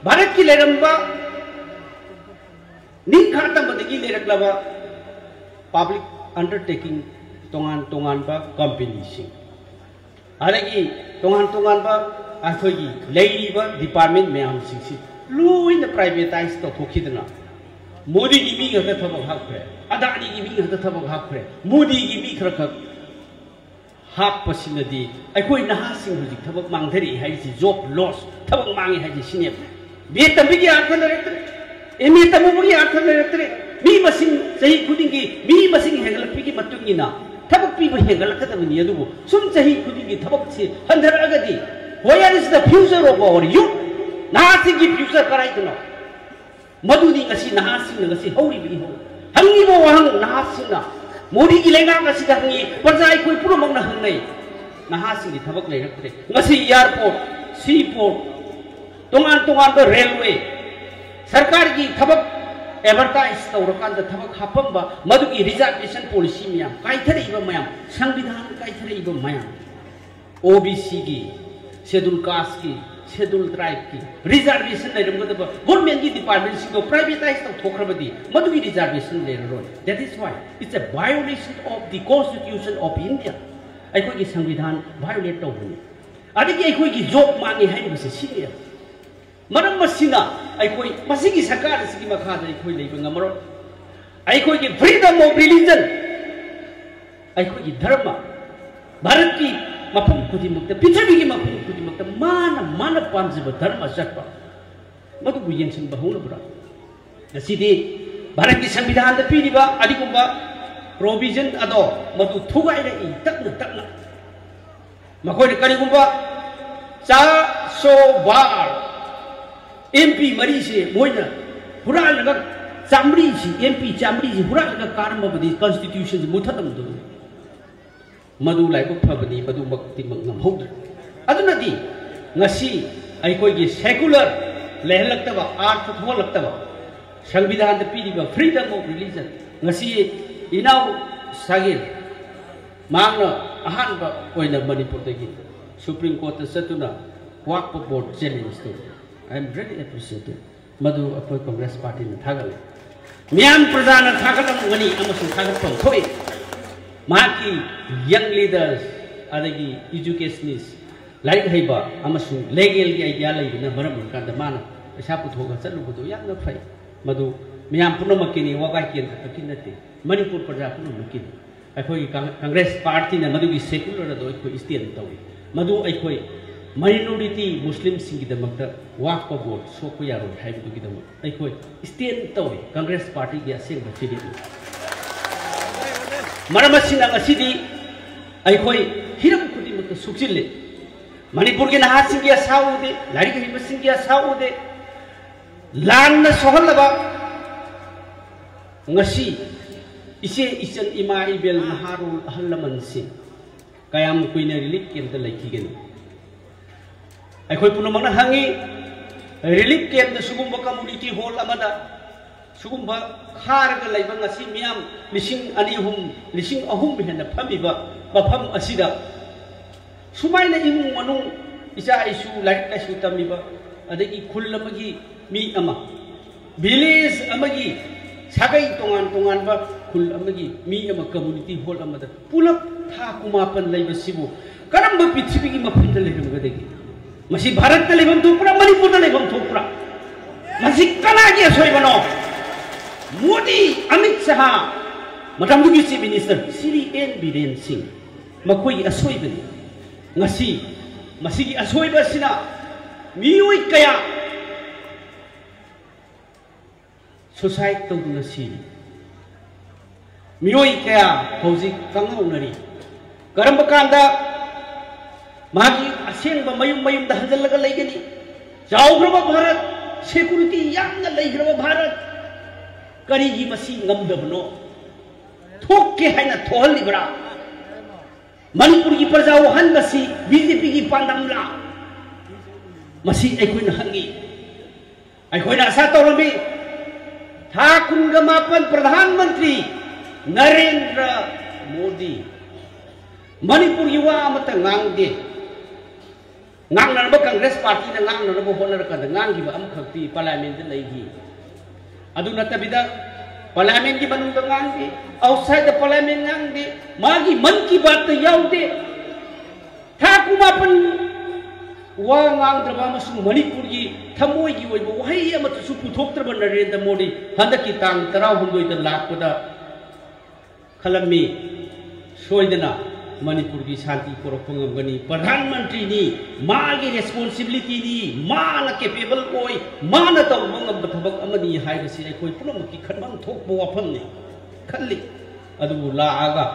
ꯚꯥꯔꯠꯀꯤ ꯂꯩꯔꯝꯕ ꯅꯤꯡꯈꯥ ꯇꯝꯕꯗꯒꯤ ꯂꯩꯔꯛꯂꯕ ꯄꯕ꯭ꯂꯤꯛ ꯑꯟꯗꯔꯇꯦꯀꯤꯡ, ꯇꯣꯉꯥꯟ ꯇꯣꯉꯥꯟꯕ ꯀꯝꯄꯦꯅꯤꯁꯤꯡ, ꯑꯗꯒꯤ ꯇꯣꯉꯥꯟ ꯇꯣꯉꯥꯟꯕ ꯑꯩꯈꯣꯏꯒꯤ ꯂꯩꯔꯤꯕ ꯗꯤꯄꯥꯔꯠꯃꯦꯟ ꯃꯌꯥꯝꯁꯤꯡꯁꯤ ꯂꯣꯏꯅ ꯄ꯭ꯔꯥꯏꯚꯦꯇꯥꯏꯁ ꯇꯧꯊꯣꯛꯈꯤꯗꯅ ꯃꯣꯗꯤꯒꯤ ꯃꯤ ꯈꯛꯇ ꯊꯕꯛ ꯍꯥꯞꯈ꯭ꯔꯦ, ꯑꯗꯥꯅꯤꯒꯤ ꯃꯤ ꯈꯛꯇ ꯊꯕꯛ ꯍꯥꯞꯈ꯭ꯔꯦ, ꯃꯣꯗꯤꯒꯤ ꯃꯤ ꯈꯔꯈꯛ ꯍꯥꯞꯄꯁꯤꯅꯗꯤ ꯑꯩꯈꯣꯏ ꯅꯍꯥꯁꯤꯡ ꯍꯧꯖꯤꯛ ꯊꯕꯛ ꯃꯥꯡꯊꯔꯛꯏ ꯍꯥꯏꯔꯤꯁꯤ, ꯖꯣꯕ ꯂꯣꯁ, ꯊꯕꯛ ꯃꯥꯡꯉꯤ ꯍꯥꯏꯔꯤꯁꯤ ꯁꯤꯅꯦꯕ꯫ ꯕꯤ ꯑꯦ ꯇꯝꯕꯒꯤ ꯑꯥꯔꯊ ꯂꯩꯔꯛꯇ꯭ꯔꯦ, ꯑꯦꯝ ꯑꯦ ꯇꯝꯃꯨꯕꯒꯤ ꯑꯥꯔꯊ ꯂꯩꯔꯛꯇ꯭ꯔꯦ꯫ ꯃꯤ ꯃꯁꯤꯡ ꯆꯍꯤ ꯈꯨꯗꯤꯡꯒꯤ ꯃꯤ ꯃꯁꯤꯡ ꯍꯦꯟꯒꯠꯂꯛꯄꯒꯤ ꯃꯇꯨꯡ ꯏꯟꯅ ꯊꯕꯛ ꯄꯤꯕ ꯍꯦꯟꯒꯠꯂꯛꯀꯗꯕꯅꯤ, ꯑꯗꯨꯕꯨ ꯁꯨꯝ ꯆꯍꯤ ꯈꯨꯗꯤꯡꯒꯤ ꯊꯕꯛꯁꯤ ꯍꯟꯊꯔꯛꯑꯒꯗꯤ, where is the future of our youth? ꯅꯍꯥꯁꯤꯡꯒꯤ ꯐ꯭ꯌꯨꯆꯔ ꯀꯗꯥꯏꯗꯅꯣ? ꯃꯗꯨꯗꯤ ꯉꯁꯤ ꯅꯍꯥꯁꯤꯡꯅ ꯉꯁꯤ ꯍꯧꯔꯤꯕ ꯏꯍꯧ꯫ ꯍꯪꯉꯤꯕ ꯋꯥꯍꯪ ꯅꯍꯥꯁꯤꯡꯅ ꯃꯣꯗꯤꯒꯤ ꯂꯩꯉꯥꯛ ꯑꯁꯤꯗ ꯍꯪꯉꯤ, ꯄ꯭ꯔꯖꯥ ꯑꯩꯈꯣꯏ ꯄꯨꯝꯅꯃꯛꯅ ꯍꯪꯅꯩ꯫ ꯅꯍꯥꯁꯤꯡꯒꯤ ꯊꯕꯛ ꯂꯩꯔꯛꯇ꯭ꯔꯦ꯫ ꯉꯁꯤ ꯑꯦꯌꯥꯔꯄꯣꯔꯠ, ꯁꯤ ꯄꯣꯔꯠ, ꯇꯣꯉꯥꯟ ꯇꯣꯉꯥꯟꯕ ꯔꯦꯜꯋꯦ, ꯁꯔꯀꯥꯔꯒꯤ ꯊꯕꯛ ꯑꯦꯗꯚꯔꯇꯥꯏꯁ ꯇꯧꯔꯀꯥꯟꯗ ꯊꯕꯛ ꯍꯥꯞꯄꯝꯕ, ꯃꯗꯨꯒꯤ ꯔꯤꯖꯥꯔꯕꯦꯁꯟ ꯄꯣꯂꯤꯁꯤ ꯃꯌꯥꯝ, ꯀꯥꯏꯊꯔꯛꯏꯕ ꯃꯌꯥꯝ, ꯁꯪꯕꯤꯙꯥꯟ ꯀꯥꯏꯊꯔꯛꯏꯕ ꯃꯌꯥꯝ, ꯑꯣ ꯕꯤ ꯁꯤꯒꯤ, ꯁꯦꯗꯨꯜ ꯀꯥꯁꯀꯤ, ꯁꯦꯗꯨꯜ ꯇ꯭ꯔꯥꯏꯕꯀꯤ ꯔꯤꯖꯥꯔꯕꯦꯁꯟ ꯂꯩꯔꯝꯒꯗꯕ ꯒꯣꯔꯃꯦꯟꯒꯤ ꯗꯤꯄꯥꯔꯠꯃꯦꯟꯁꯤꯡꯗꯣ ꯄ꯭ꯔꯥꯏꯚꯦꯇꯥꯏꯁ ꯇꯧꯊꯣꯛꯈ꯭ꯔꯕꯗꯤ ꯃꯗꯨꯒꯤ ꯔꯤꯖꯥꯔꯕꯦꯁꯟ ꯂꯩꯔꯔꯣꯏ꯫ That is why it's a violation of the Constitution of India. ꯑꯩꯈꯣꯏꯒꯤ ꯁꯪꯕꯤꯙꯥꯟ ꯚꯥꯏꯑꯣꯂꯦꯠ ꯇꯧꯕꯅꯤ꯫ ꯑꯗꯒꯤ ꯑꯩꯈꯣꯏꯒꯤ ꯖꯣꯕ ꯃꯥꯡꯉꯤ ꯍꯥꯏꯔꯤꯕꯁꯤ ꯁꯤꯅꯦꯕ꯫ ꯃꯔꯝ ꯑꯁꯤꯅ ꯑꯩꯈꯣꯏ ꯃꯁꯤꯒꯤ ꯁꯔꯀꯥꯔ ꯑꯁꯤꯒꯤ ꯃꯈꯥꯗ ꯑꯩꯈꯣꯏ ꯂꯩꯕ ꯉꯝꯃꯔꯣꯏ꯫ ꯑꯩꯈꯣꯏꯒꯤ freedom of religion, ꯑꯩꯈꯣꯏꯒꯤ ꯙꯔꯃ, ꯚꯥꯔꯠꯀꯤ ꯃꯐꯝ ꯈꯨꯗꯤꯡꯃꯛꯇ, ꯄ꯭ꯔꯤꯊꯤꯕꯤꯒꯤ ꯃꯐꯝ ꯈꯨꯗꯤꯡꯃꯛꯇ ꯃꯥꯅ ꯃꯥꯅ ꯄꯥꯝꯖꯕ ꯙꯔꯃ ꯆꯠꯄ, ꯃꯗꯨꯕꯨ ꯌꯦꯡꯁꯤꯟꯕ ꯍꯧꯅꯕ꯭ꯔꯥ? ꯉꯁꯤꯗꯤ ꯚꯥꯔꯠꯀꯤ ꯁꯪꯕꯤꯙꯥꯟꯗ ꯄꯤꯔꯤꯕ ꯑꯗꯨꯒꯨꯝꯕ ꯄ꯭ꯔꯣꯚꯤꯖꯟ ꯑꯗꯣ ꯃꯗꯨ ꯊꯨꯒꯥꯏꯔꯛꯏ ꯇꯞꯅ ꯇꯞꯅ꯫ ꯃꯈꯣꯏꯅ ꯀꯔꯤꯒꯨꯝꯕ ꯆꯥ ꯁꯣ ꯕꯥꯔ ꯑꯦꯝ ꯄꯤ ꯃꯔꯤꯁꯦ ꯃꯣꯏꯅ ꯍꯨꯔꯥꯜꯂꯒ, ꯆꯥꯃꯔꯤꯁꯤ, ꯑꯦꯝ ꯄꯤ ꯆꯥꯃꯔꯤꯁꯤ ꯍꯨꯔꯥꯜꯂꯒ ꯀꯥꯔꯝꯃꯕꯗꯤ ꯀꯟꯁꯇꯤꯇ꯭ꯌꯨꯁꯟꯁꯤ ꯃꯨꯠꯊꯠꯂꯝꯗꯣꯏꯅꯤ꯫ ꯃꯗꯨ ꯂꯥꯏꯕꯛ ꯐꯕꯅꯤ, ꯃꯗꯨꯃꯛꯇꯤꯃꯛ ꯉꯝꯍꯧꯗ꯭ꯔꯦ꯫ ꯑꯗꯨꯅꯗꯤ ꯉꯁꯤ ꯑꯩꯈꯣꯏꯒꯤ ꯁꯦꯀꯨꯂꯔ ꯂꯩꯍꯜꯂꯛꯇꯕ, ꯑꯥꯔꯊ ꯊꯣꯛꯍꯜꯂꯛꯇꯕ, ꯁꯪꯕꯤꯙꯥꯟꯗ ꯄꯤꯔꯤꯕ freedom of religion, ꯉꯁꯤ ꯏꯅꯥꯎ ꯁꯥꯒꯤꯔ ꯃꯍꯥꯛꯅ ꯑꯍꯥꯟꯕ ꯑꯣꯏꯅ ꯃꯅꯤꯄꯨꯔꯗꯒꯤ ꯁꯨꯄ꯭ꯔꯤꯝ ꯀꯣꯔꯠꯇ ꯆꯠꯇꯨꯅ ꯋꯥꯛꯐ ꯕꯣꯔꯗ ꯆꯦꯂꯦꯟꯖ ꯇꯧꯏ꯫ I am very appreciative. ꯃꯗꯨ ꯑꯩꯈꯣꯏ ꯀꯪꯒ꯭ꯔꯦꯁ ꯄꯥꯔꯇꯤꯅ ꯊꯥꯒꯠꯂꯤ꯫ ꯃꯤꯌꯥꯝ ꯄ꯭ꯔꯖꯥꯅ ꯊꯥꯒꯠꯂꯝꯒꯅꯤ ꯑꯃꯁꯨꯡ ꯊꯥꯒꯠꯐꯝ ꯊꯣꯛꯏ꯫ ꯃꯍꯥꯛꯀꯤ ꯌꯪ ꯂꯤꯗꯔꯁ, ꯑꯗꯒꯤ ꯏꯖꯨꯀꯦꯁꯅꯤꯁ, ꯂꯥꯏꯔꯤꯛ ꯍꯩꯕ ꯑꯃꯁꯨꯡ ꯂꯦꯒꯦꯜꯒꯤ ꯑꯥꯏꯗꯤꯌꯥ ꯂꯩꯕꯅ ꯃꯔꯝ ꯑꯣꯏꯔꯀꯥꯟꯗ ꯃꯥꯅ ꯄꯩꯁꯥ ꯄꯨꯊꯣꯛꯑꯒ ꯆꯠꯂꯨꯕꯗꯨ ꯌꯥꯝꯅ ꯐꯩ꯫ ꯃꯗꯨ ꯃꯤꯌꯥꯝ ꯄꯨꯝꯅꯃꯛꯀꯤꯅꯤ, ꯋꯥꯕꯥꯏ ꯀꯦꯟꯗ꯭ꯔ ꯈꯛꯀꯤ ꯅꯠꯇꯦ, ꯃꯅꯤꯄꯨꯔ ꯄ꯭ꯔꯖꯥ ꯄꯨꯝꯅꯃꯛꯀꯤꯅꯤ꯫ ꯑꯩꯈꯣꯏꯒꯤ ꯀꯪ-, ꯀꯪꯒ꯭ꯔꯦꯁ ꯄꯥꯔꯇꯤꯅ ꯃꯗꯨꯒꯤ ꯁꯦꯀꯨꯂꯔ ꯑꯗꯣ ꯑꯩꯈꯣꯏ ꯁ꯭ꯇꯦꯟ ꯇꯧꯏ꯫ ꯃꯗꯨ ꯑꯩꯈꯣꯏ ꯃꯥꯏꯅꯣꯔꯤꯇꯤ ꯃꯨꯁꯂꯤꯝꯁꯤꯡꯒꯤꯗꯃꯛꯇ ꯋꯥꯛꯄ ꯕꯣꯔꯗ ꯁꯣꯛꯄ ꯌꯥꯔꯣꯏ ꯍꯥꯏꯕꯗꯨꯒꯤꯗꯃꯛ ꯑꯩꯈꯣꯏ ꯁ꯭ꯇꯦꯟ ꯇꯧꯏ꯫ ꯀꯪꯒ꯭ꯔꯦꯁ ꯄꯥꯔꯇꯤꯒꯤ ꯑꯁꯦꯡꯕ ꯐꯤꯔꯦꯞꯅꯤ꯫ ꯃꯔꯝ ꯑꯁꯤꯅ ꯉꯁꯤꯗꯤ ꯑꯩꯈꯣꯏ ꯍꯤꯔꯝ ꯈꯨꯗꯤꯡꯃꯛꯇ ꯁꯨꯛꯆꯤꯜꯂꯤ꯫ ꯃꯅꯤꯄꯨꯔꯒꯤ ꯅꯍꯥꯁꯤꯡꯒꯤ ꯑꯁꯥ ꯎꯗꯦ, ꯂꯥꯏꯔꯤꯛ ꯍꯩꯕꯁꯤꯡꯒꯤ ꯑꯁꯥ ꯎꯗꯦ꯫ ꯂꯥꯟꯅ ꯁꯣꯛꯍꯜꯂꯕ ꯉꯁꯤ ꯏꯆꯦ ꯏꯆꯟ, ꯏꯃꯥ ꯏꯕꯦꯜ, ꯅꯍꯥꯔꯣꯜ, ꯑꯍꯜ ꯂꯃꯟꯁꯤꯡ ꯀꯌꯥꯝ ꯀꯨꯏꯅ ꯔꯤꯂꯤꯐ ꯀꯦꯝꯞꯇ ꯂꯩꯈꯤꯒꯅꯤ? ꯑꯩꯈꯣꯏ ꯄꯨꯝꯅꯃꯛꯅ ꯍꯪꯉꯤ, ꯔꯤꯂꯤꯐ ꯀꯦꯝꯞꯇ ꯁꯤꯒꯨꯝꯕ ꯀꯝꯃꯨꯅꯤꯇꯤ ꯍꯣꯜ ꯑꯃꯗ ꯁꯤꯒꯨꯝꯕ ꯈꯥꯔꯒ ꯂꯩꯕ ꯉꯁꯤ ꯃꯤꯌꯥꯝ ꯂꯤꯁꯤꯡ ꯑꯅꯤ, ꯑꯍꯨꯝ, ꯂꯤꯁꯤꯡ ꯑꯍꯨꯝ ꯍꯦꯟꯅ ꯐꯝꯃꯤꯕ ꯃꯐꯝ ꯑꯁꯤꯗ ꯁꯨꯃꯥꯏꯅ ꯏꯃꯨꯡ ꯃꯅꯨꯡ, ꯏꯆꯥ ꯏꯁꯨ, ꯂꯥꯏꯔꯤꯛ ꯂꯥꯏꯁꯨ ꯇꯝꯃꯤꯕ, ꯑꯗꯒꯤ ꯈꯨꯜ ꯑꯃꯒꯤ ꯃꯤ ꯑꯃ, ꯚꯤꯂꯦꯖ ꯑꯃꯒꯤ ꯁꯥꯒꯩ ꯇꯣꯉꯥꯟ ꯇꯣꯉꯥꯟꯕ ꯈꯨꯜ ꯑꯃꯒꯤ ꯃꯤ ꯑꯃ ꯀꯝꯃꯨꯅꯤꯇꯤ ꯍꯣꯜ ꯑꯃꯗ ꯄꯨꯂꯞ ꯊꯥ ꯀꯨꯟꯃꯥꯄꯟ ꯂꯩꯕꯁꯤꯕꯨ ꯀꯔꯝꯕ ꯄ꯭ꯔꯤꯊꯤꯕꯤꯒꯤ ꯃꯐꯝꯗ ꯂꯩꯔꯝꯒꯗꯒꯦ? ꯃꯁꯤ ꯚꯥꯔꯠꯇ ꯂꯩꯐꯝ ꯊꯣꯛꯄ꯭ꯔꯥ, ꯃꯅꯤꯄꯨꯔꯗ ꯂꯩꯐꯝ ꯊꯣꯛꯄ꯭ꯔꯥ? ꯃꯁꯤ ꯀꯅꯥꯒꯤ ꯑꯁꯣꯏꯕꯅꯣ? ꯃꯣꯗꯤ, ꯑꯃꯤꯠ ꯁꯍꯥ, ꯃꯇꯝꯗꯨꯒꯤ chief minister Shri N Biren Singh, ꯃꯈꯣꯏꯒꯤ ꯑꯁꯣꯏꯕꯅꯤ꯫ ꯉꯁꯤ ꯃꯁꯤꯒꯤ ꯑꯁꯣꯏꯕ ꯑꯁꯤꯅ ꯃꯤꯑꯣꯏ ꯀꯌꯥ ꯁꯨꯁꯥꯏꯗ ꯇꯧꯗꯨꯅ ꯁꯤꯔꯤ꯫ ꯃꯤꯑꯣꯏ ꯀꯌꯥ ꯍꯧꯖꯤꯛ ꯀꯪꯍꯧꯅꯔꯤ꯫ ꯀꯔꯝꯕ ꯀꯥꯟꯗ ꯃꯥꯒꯤ ꯑꯁꯦꯡꯕ ꯃꯌꯨꯝ ꯃꯌꯨꯝꯗ ꯍꯟꯖꯤꯜꯂꯒ ꯂꯩꯒꯅꯤ? ꯆꯥꯎꯈ꯭ꯔꯕ ꯚꯥꯔꯠ, ꯁꯦꯀꯨꯔꯤꯇꯤ ꯌꯥꯝꯅ ꯂꯩꯈ꯭ꯔꯕ ꯚꯥꯔꯠ, ꯀꯔꯤꯒꯤ ꯃꯁꯤ ꯉꯝꯗꯕꯅꯣ? ꯊꯣꯛꯀꯦ ꯍꯥꯏꯅ ꯊꯣꯛꯍꯜꯂꯤꯕ꯭ꯔꯥ? ꯃꯅꯤꯄꯨꯔꯒꯤ ꯄ꯭ꯔꯖꯥ ꯋꯥꯍꯟꯕꯁꯤ ꯕꯤ ꯖꯦ ꯄꯤꯒꯤ ꯄꯥꯟꯗꯝꯂꯥ? ꯃꯁꯤ ꯑꯩꯈꯣꯏꯅ ꯍꯪꯉꯤ꯫ ꯑꯩꯈꯣꯏꯅ ꯑꯁꯥ ꯇꯧꯔꯝꯃꯤ, ꯊꯥ ꯀꯨꯟꯒ ꯃꯥꯄꯟ ꯄ꯭ꯔꯙꯥꯟ ꯃꯟꯇ꯭ꯔꯤ ꯅꯔꯦꯟꯗ꯭ꯔ ꯃꯣꯗꯤ ꯃꯅꯤꯄꯨꯔꯒꯤ ꯋꯥ ꯑꯃꯠꯇ ꯉꯥꯡꯗꯦ꯫ ꯉꯥꯡꯅꯅꯕ ꯀꯪꯒ꯭ꯔꯦꯁ ꯄꯥꯔꯇꯤꯅ ꯉꯥꯡꯅꯅꯕ ꯍꯣꯠꯅꯔꯀꯥꯟꯗ ꯉꯥꯡꯈꯤꯕ ꯑꯃꯈꯛꯇꯤ ꯄꯥꯔꯂꯤꯌꯥꯃꯦꯟꯗ ꯂꯩꯈꯤ꯫ ꯑꯗꯨ ꯅꯠꯇꯕꯤꯗ ꯄꯥꯔꯂꯤꯌꯥꯃꯦꯟꯒꯤ ꯃꯅꯨꯡꯗ ꯉꯥꯡꯗꯦ, ꯑꯥꯎꯠꯁꯥꯏꯗ ꯄꯥꯔꯂꯤꯌꯥꯃꯦꯟ ꯉꯥꯡꯗꯦ, ꯃꯥꯒꯤ ꯃꯟ ꯀꯤ ꯕꯥꯠꯇ ꯌꯥꯎꯗꯦ꯫ ꯊꯥ ꯀꯨꯟꯃꯥꯄꯟ ꯋꯥ ꯉꯥꯡꯗ꯭ꯔꯕ ꯑꯃꯁꯨꯡ ꯃꯅꯤꯄꯨꯔꯒꯤ ꯊꯃꯣꯏꯒꯤ ꯑꯣꯏꯕ ꯋꯥꯍꯩ ꯑꯃꯠꯇꯁꯨ ꯄꯨꯊꯣꯛꯇ꯭ꯔꯕ ꯅꯔꯦꯟꯗ꯭ꯔ ꯃꯣꯗꯤ ꯍꯟꯗꯛꯀꯤ ꯇꯥꯡ ꯇꯔꯥꯍꯨꯝꯗꯣꯏꯗ ꯂꯥꯛꯄꯗ ꯈꯜꯂꯝꯃꯤ꯫ ꯁꯣꯏꯗꯅ ꯃꯅꯤꯄꯨꯔꯒꯤ ꯁꯥꯟꯇꯤ ꯄꯨꯔꯛꯄ ꯉꯝꯒꯅꯤ꯫ ꯄ꯭ꯔꯙꯥꯟ ꯃꯟꯇ꯭ꯔꯤꯅꯤ, ꯃꯥꯒꯤ ꯔꯦꯁꯄꯣꯟꯁꯤꯕꯤꯂꯤꯇꯤꯅꯤ, ꯃꯥꯅ ꯀꯦꯄꯦꯕꯜ ꯑꯣꯏ, ꯃꯥꯅ ꯇꯧꯕ ꯉꯝꯕ ꯊꯕꯛ ꯑꯃꯅꯤ ꯍꯥꯏꯕꯁꯤ ꯑꯩꯈꯣꯏ ꯄꯨꯝꯅꯃꯛꯀꯤ ꯈꯟꯐꯝ ꯊꯣꯛꯄ ꯋꯥꯐꯝꯅꯤ ꯈꯜꯂꯤ꯫ ꯑꯗꯨꯕꯨ ꯂꯥꯛꯑꯒ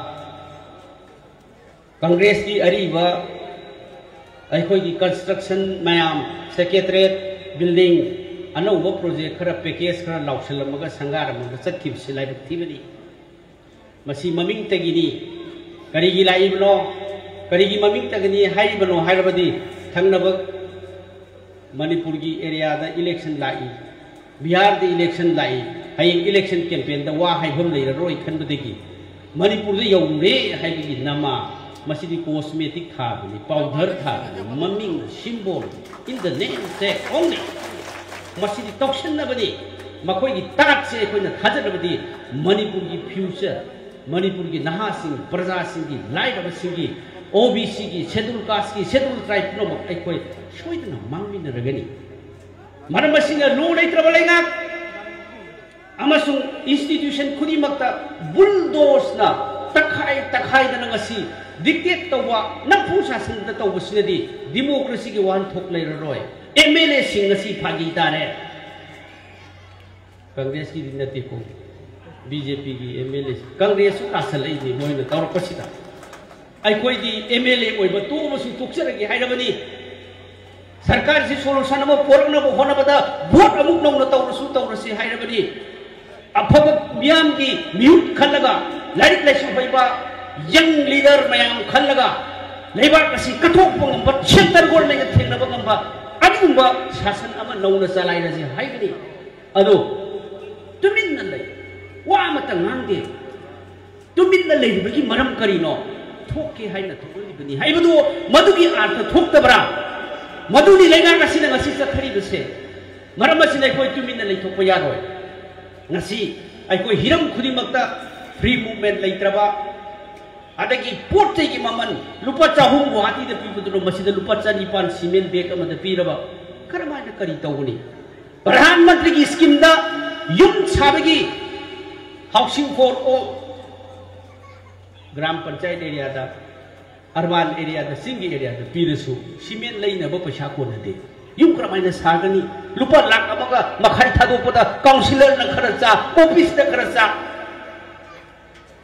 ꯀꯪꯒ꯭ꯔꯦꯁꯀꯤ ꯑꯔꯤꯕ ꯑꯩꯈꯣꯏꯒꯤ ꯀꯟꯁꯇ꯭ꯔꯛꯁꯟ ꯃꯌꯥꯝ, ꯁꯦꯀ꯭ꯔꯦꯇꯔꯤꯌꯦꯠ ꯕꯤꯜꯗꯤꯡ, ꯑꯅꯧꯕ ꯄ꯭ꯔꯣꯖꯦꯛ ꯈꯔ, ꯄꯦꯀꯦꯖ ꯈꯔ ꯂꯥꯎꯁꯤꯜꯂꯝꯃꯒ ꯁꯪꯒꯥꯔꯝꯃꯒ ꯆꯠꯈꯤꯕꯁꯤ ꯂꯥꯏꯕꯛ ꯊꯤꯕꯅꯤ꯫ ꯃꯁꯤ ꯃꯃꯤꯡꯇꯒꯤꯅꯤ꯫ ꯀꯔꯤꯒꯤ ꯂꯥꯛꯏꯕꯅꯣ, ꯀꯔꯤꯒꯤ ꯃꯃꯤꯡꯇꯒꯤꯅꯤ ꯍꯥꯏꯔꯤꯕꯅꯣ ꯍꯥꯏꯔꯕꯗꯤ, ꯊꯪꯅꯕ ꯃꯅꯤꯄꯨꯔꯒꯤ ꯑꯦꯔꯤꯌꯥꯗ ꯏꯂꯦꯛꯁꯟ ꯂꯥꯛꯏ, ꯕꯤꯍꯥꯔꯗ ꯏꯂꯦꯛꯁꯟ ꯂꯥꯛꯏ, ꯍꯌꯦꯡ ꯏꯂꯦꯛꯁꯟ ꯀꯦꯝꯄꯦꯟꯗ ꯋꯥ ꯍꯥꯏꯐꯝ ꯂꯩꯔꯔꯣꯏ ꯈꯟꯕꯗꯒꯤ ꯃꯅꯤꯄꯨꯔꯗ ꯌꯧꯔꯦ ꯍꯥꯏꯕꯒꯤ ꯅꯃꯥ꯫ ꯃꯁꯤꯗꯤ ꯀꯣꯁꯃꯦꯇꯤꯛ ꯊꯥꯕꯅꯤ, ꯄꯥꯎꯗꯔ ꯊꯥꯕꯅꯤ, ꯃꯃꯤꯡ symbol, in the name say only꯫ ꯃꯁꯤꯗꯤ ꯇꯧꯁꯤꯟꯅꯕꯅꯤ꯫ ꯃꯈꯣꯏꯒꯤ ꯇꯥꯠꯁꯦ ꯑꯩꯈꯣꯏꯅ ꯊꯥꯖꯔꯕꯗꯤ ꯃꯅꯤꯄꯨꯔꯒꯤ ꯐ꯭ꯌꯨꯆꯔ, ꯃꯅꯤꯄꯨꯔꯒꯤ ꯅꯍꯥꯁꯤꯡ, ꯄ꯭ꯔꯖꯥꯁꯤꯡꯒꯤ, ꯂꯥꯏꯔꯕꯁꯤꯡꯒꯤ, ꯑꯣ ꯕꯤ ꯁꯤꯒꯤ, ꯁꯦꯗꯨꯜ ꯀꯥꯁꯀꯤ, ꯁꯦꯗꯨꯜ ꯇ꯭ꯔꯥꯏꯕ ꯄꯨꯝꯅꯃꯛ ꯑꯩꯈꯣꯏ ꯁꯣꯏꯗꯅ ꯃꯥꯡꯃꯤꯟꯅꯔꯒꯅꯤ꯫ ꯃꯔꯝ ꯑꯁꯤꯅ ꯂꯣ ꯂꯩꯇ꯭ꯔꯕ ꯂꯩꯉꯥꯛ ꯑꯃꯁꯨꯡ ꯏꯟꯁꯇꯤꯇ꯭ꯌꯨꯁꯟ ꯈꯨꯗꯤꯡꯃꯛꯇ ꯕꯨꯜꯗꯣꯁꯅ ꯇꯛꯈꯥꯏ ꯇꯛꯈꯥꯏꯗꯅ ꯉꯁꯤ ꯗꯤꯛꯇꯦꯠ ꯇꯧꯕ, ꯅꯝꯐꯨ ꯁꯥꯁꯟꯗ ꯇꯧꯕꯁꯤꯅꯗꯤ ꯗꯤꯃꯣꯀ꯭ꯔꯦꯁꯤꯒꯤ ꯋꯥꯍꯟꯊꯣꯛ ꯂꯩꯔꯔꯣꯏ꯫ ꯑꯦꯝ ꯑꯦꯜ ꯑꯦꯁꯤꯡ ꯉꯁꯤ ꯐꯥꯒꯤ ꯇꯥꯔꯦ꯫ ꯀꯪꯒ꯭ꯔꯦꯁꯀꯤꯗꯤ ꯅꯠꯇꯦꯀꯣ, ꯕꯤ ꯖꯦ ꯄꯤꯒꯤ ꯑꯦꯝ ꯑꯦꯜ ꯑꯦ, ꯀꯪꯒ꯭ꯔꯦꯁꯁꯨ ꯇꯥꯁꯜꯂꯛꯏꯅꯤ ꯃꯣꯏꯅ ꯇꯧꯔꯛꯄꯁꯤꯗ꯫ ꯑꯩꯈꯣꯏꯗꯤ ꯑꯦꯝ ꯑꯦꯜ ꯑꯦ ꯑꯣꯏꯕ ꯇꯣꯛꯑꯕꯁꯨ ꯇꯣꯛꯆꯔꯒꯦ ꯍꯥꯏꯔꯕꯅꯤ꯫ ꯁꯔꯀꯥꯔꯁꯤ ꯁꯣꯂꯨꯁꯟ ꯑꯃ ꯄꯨꯔꯛꯅꯕ ꯍꯣꯠꯅꯕꯗ ꯚꯣꯠ ꯑꯃꯨꯛ ꯅꯧꯅ ꯇꯧꯔꯁꯨ ꯇꯧꯔꯁꯤ ꯍꯥꯏꯔꯕꯅꯤ꯫ ꯑꯐꯕ ꯃꯤꯌꯥꯝꯒꯤ ꯃꯤꯍꯨꯠ ꯈꯜꯂꯒ, ꯂꯥꯏꯔꯤꯛ ꯂꯥꯏꯁꯨ ꯍꯩꯕ ꯌꯪ ꯂꯤꯗꯔ ꯃꯌꯥꯝ ꯈꯜꯂꯒ, ꯂꯩꯕꯥꯛ ꯑꯁꯤ ꯀꯠꯊꯣꯛꯄ ꯉꯝꯕ, ꯁꯦꯟꯇꯔ ꯒꯣꯔꯃꯦꯟꯒ ꯊꯦꯡꯅꯕ ꯉꯝꯕ ꯑꯗꯨꯒꯨꯝꯕ ꯁꯥꯁꯟ ꯑꯃ ꯅꯧꯅ ꯆꯂꯥꯏꯔꯁꯤ ꯍꯥꯏꯕꯅꯤ꯫ ꯑꯗꯣ ꯇꯨꯃꯤꯟꯅ ꯂꯩ, ꯋꯥ ꯑꯃꯇ ꯉꯥꯡꯗꯦ꯫ ꯇꯨꯃꯤꯟꯅ ꯂꯩꯔꯤꯕꯒꯤ ꯃꯔꯝ ꯀꯔꯤꯅꯣ? ꯊꯣꯛꯀꯦ ꯍꯥꯏꯅ ꯊꯣꯛꯂꯛꯂꯤꯕꯅꯤ ꯍꯥꯏꯕꯗꯨ ꯃꯗꯨꯒꯤ ꯑꯥꯔꯊ ꯊꯣꯛꯇꯕ꯭ꯔꯥ? ꯃꯗꯨꯅꯤ ꯂꯩꯉꯥꯛ ꯑꯁꯤꯅ ꯉꯁꯤ ꯆꯠꯊꯔꯤꯕꯁꯦ꯫ ꯃꯔꯝ ꯑꯁꯤꯅ ꯑꯩꯈꯣꯏ ꯇꯨꯃꯤꯟꯅ ꯂꯩꯊꯣꯛꯄ ꯌꯥꯔꯣꯏ꯫ ꯉꯁꯤ ꯑꯩꯈꯣꯏ ꯍꯤꯔꯝ ꯈꯨꯗꯤꯡꯃꯛꯇ ꯐ꯭ꯔꯤ ꯃꯨꯚꯃꯦꯟ ꯂꯩꯇ꯭ꯔꯕ, ꯑꯗꯒꯤ ꯄꯣꯠ ꯆꯩꯒꯤ ꯃꯃꯜ ꯂꯨꯄꯥ ꯆꯍꯨꯝ ꯒꯨꯋꯥꯍꯥꯇꯤꯗ ꯄꯤꯕꯗꯨꯅ ꯃꯁꯤꯗ ꯂꯨꯄꯥ ꯆꯅꯤꯄꯥꯟ ꯁꯤꯃꯦꯟ ꯕꯦꯒ ꯑꯃꯗ ꯄꯤꯔꯕ, ꯀꯔꯝꯍꯥꯏꯅ ꯀꯔꯤ ꯇꯧꯒꯅꯤ? ꯄ꯭ꯔꯙꯥꯟ ꯃꯟꯇ꯭ꯔꯤꯒꯤ ꯁ꯭ꯀꯤꯝꯗ ꯌꯨꯝ ꯁꯥꯕꯒꯤ housing for all, gram panchayat ꯑꯦꯔꯤꯌꯥꯗ, ꯑꯔꯕꯥꯟ ꯑꯦꯔꯤꯌꯥꯗ, ꯆꯤꯡꯒꯤ ꯑꯦꯔꯤꯌꯥꯗ ꯄꯤꯔꯁꯨ ꯁꯤꯃꯦꯟ ꯂꯩꯅꯕ ꯄꯩꯁꯥ ꯀꯣꯟꯅꯗꯦ꯫ ꯌꯨꯝ ꯀꯔꯝꯍꯥꯏꯅ ꯁꯥꯒꯅꯤ? ꯂꯨꯄꯥ ꯂꯥꯛ ꯑꯃꯒ ꯃꯈꯥꯏ ꯊꯥꯗꯣꯛꯄꯗ ꯀꯥꯎꯟꯁꯤꯂꯔꯅ ꯈꯔ ꯆꯥ, ꯑꯣꯐꯤꯁꯇ ꯈꯔ ꯆꯥ,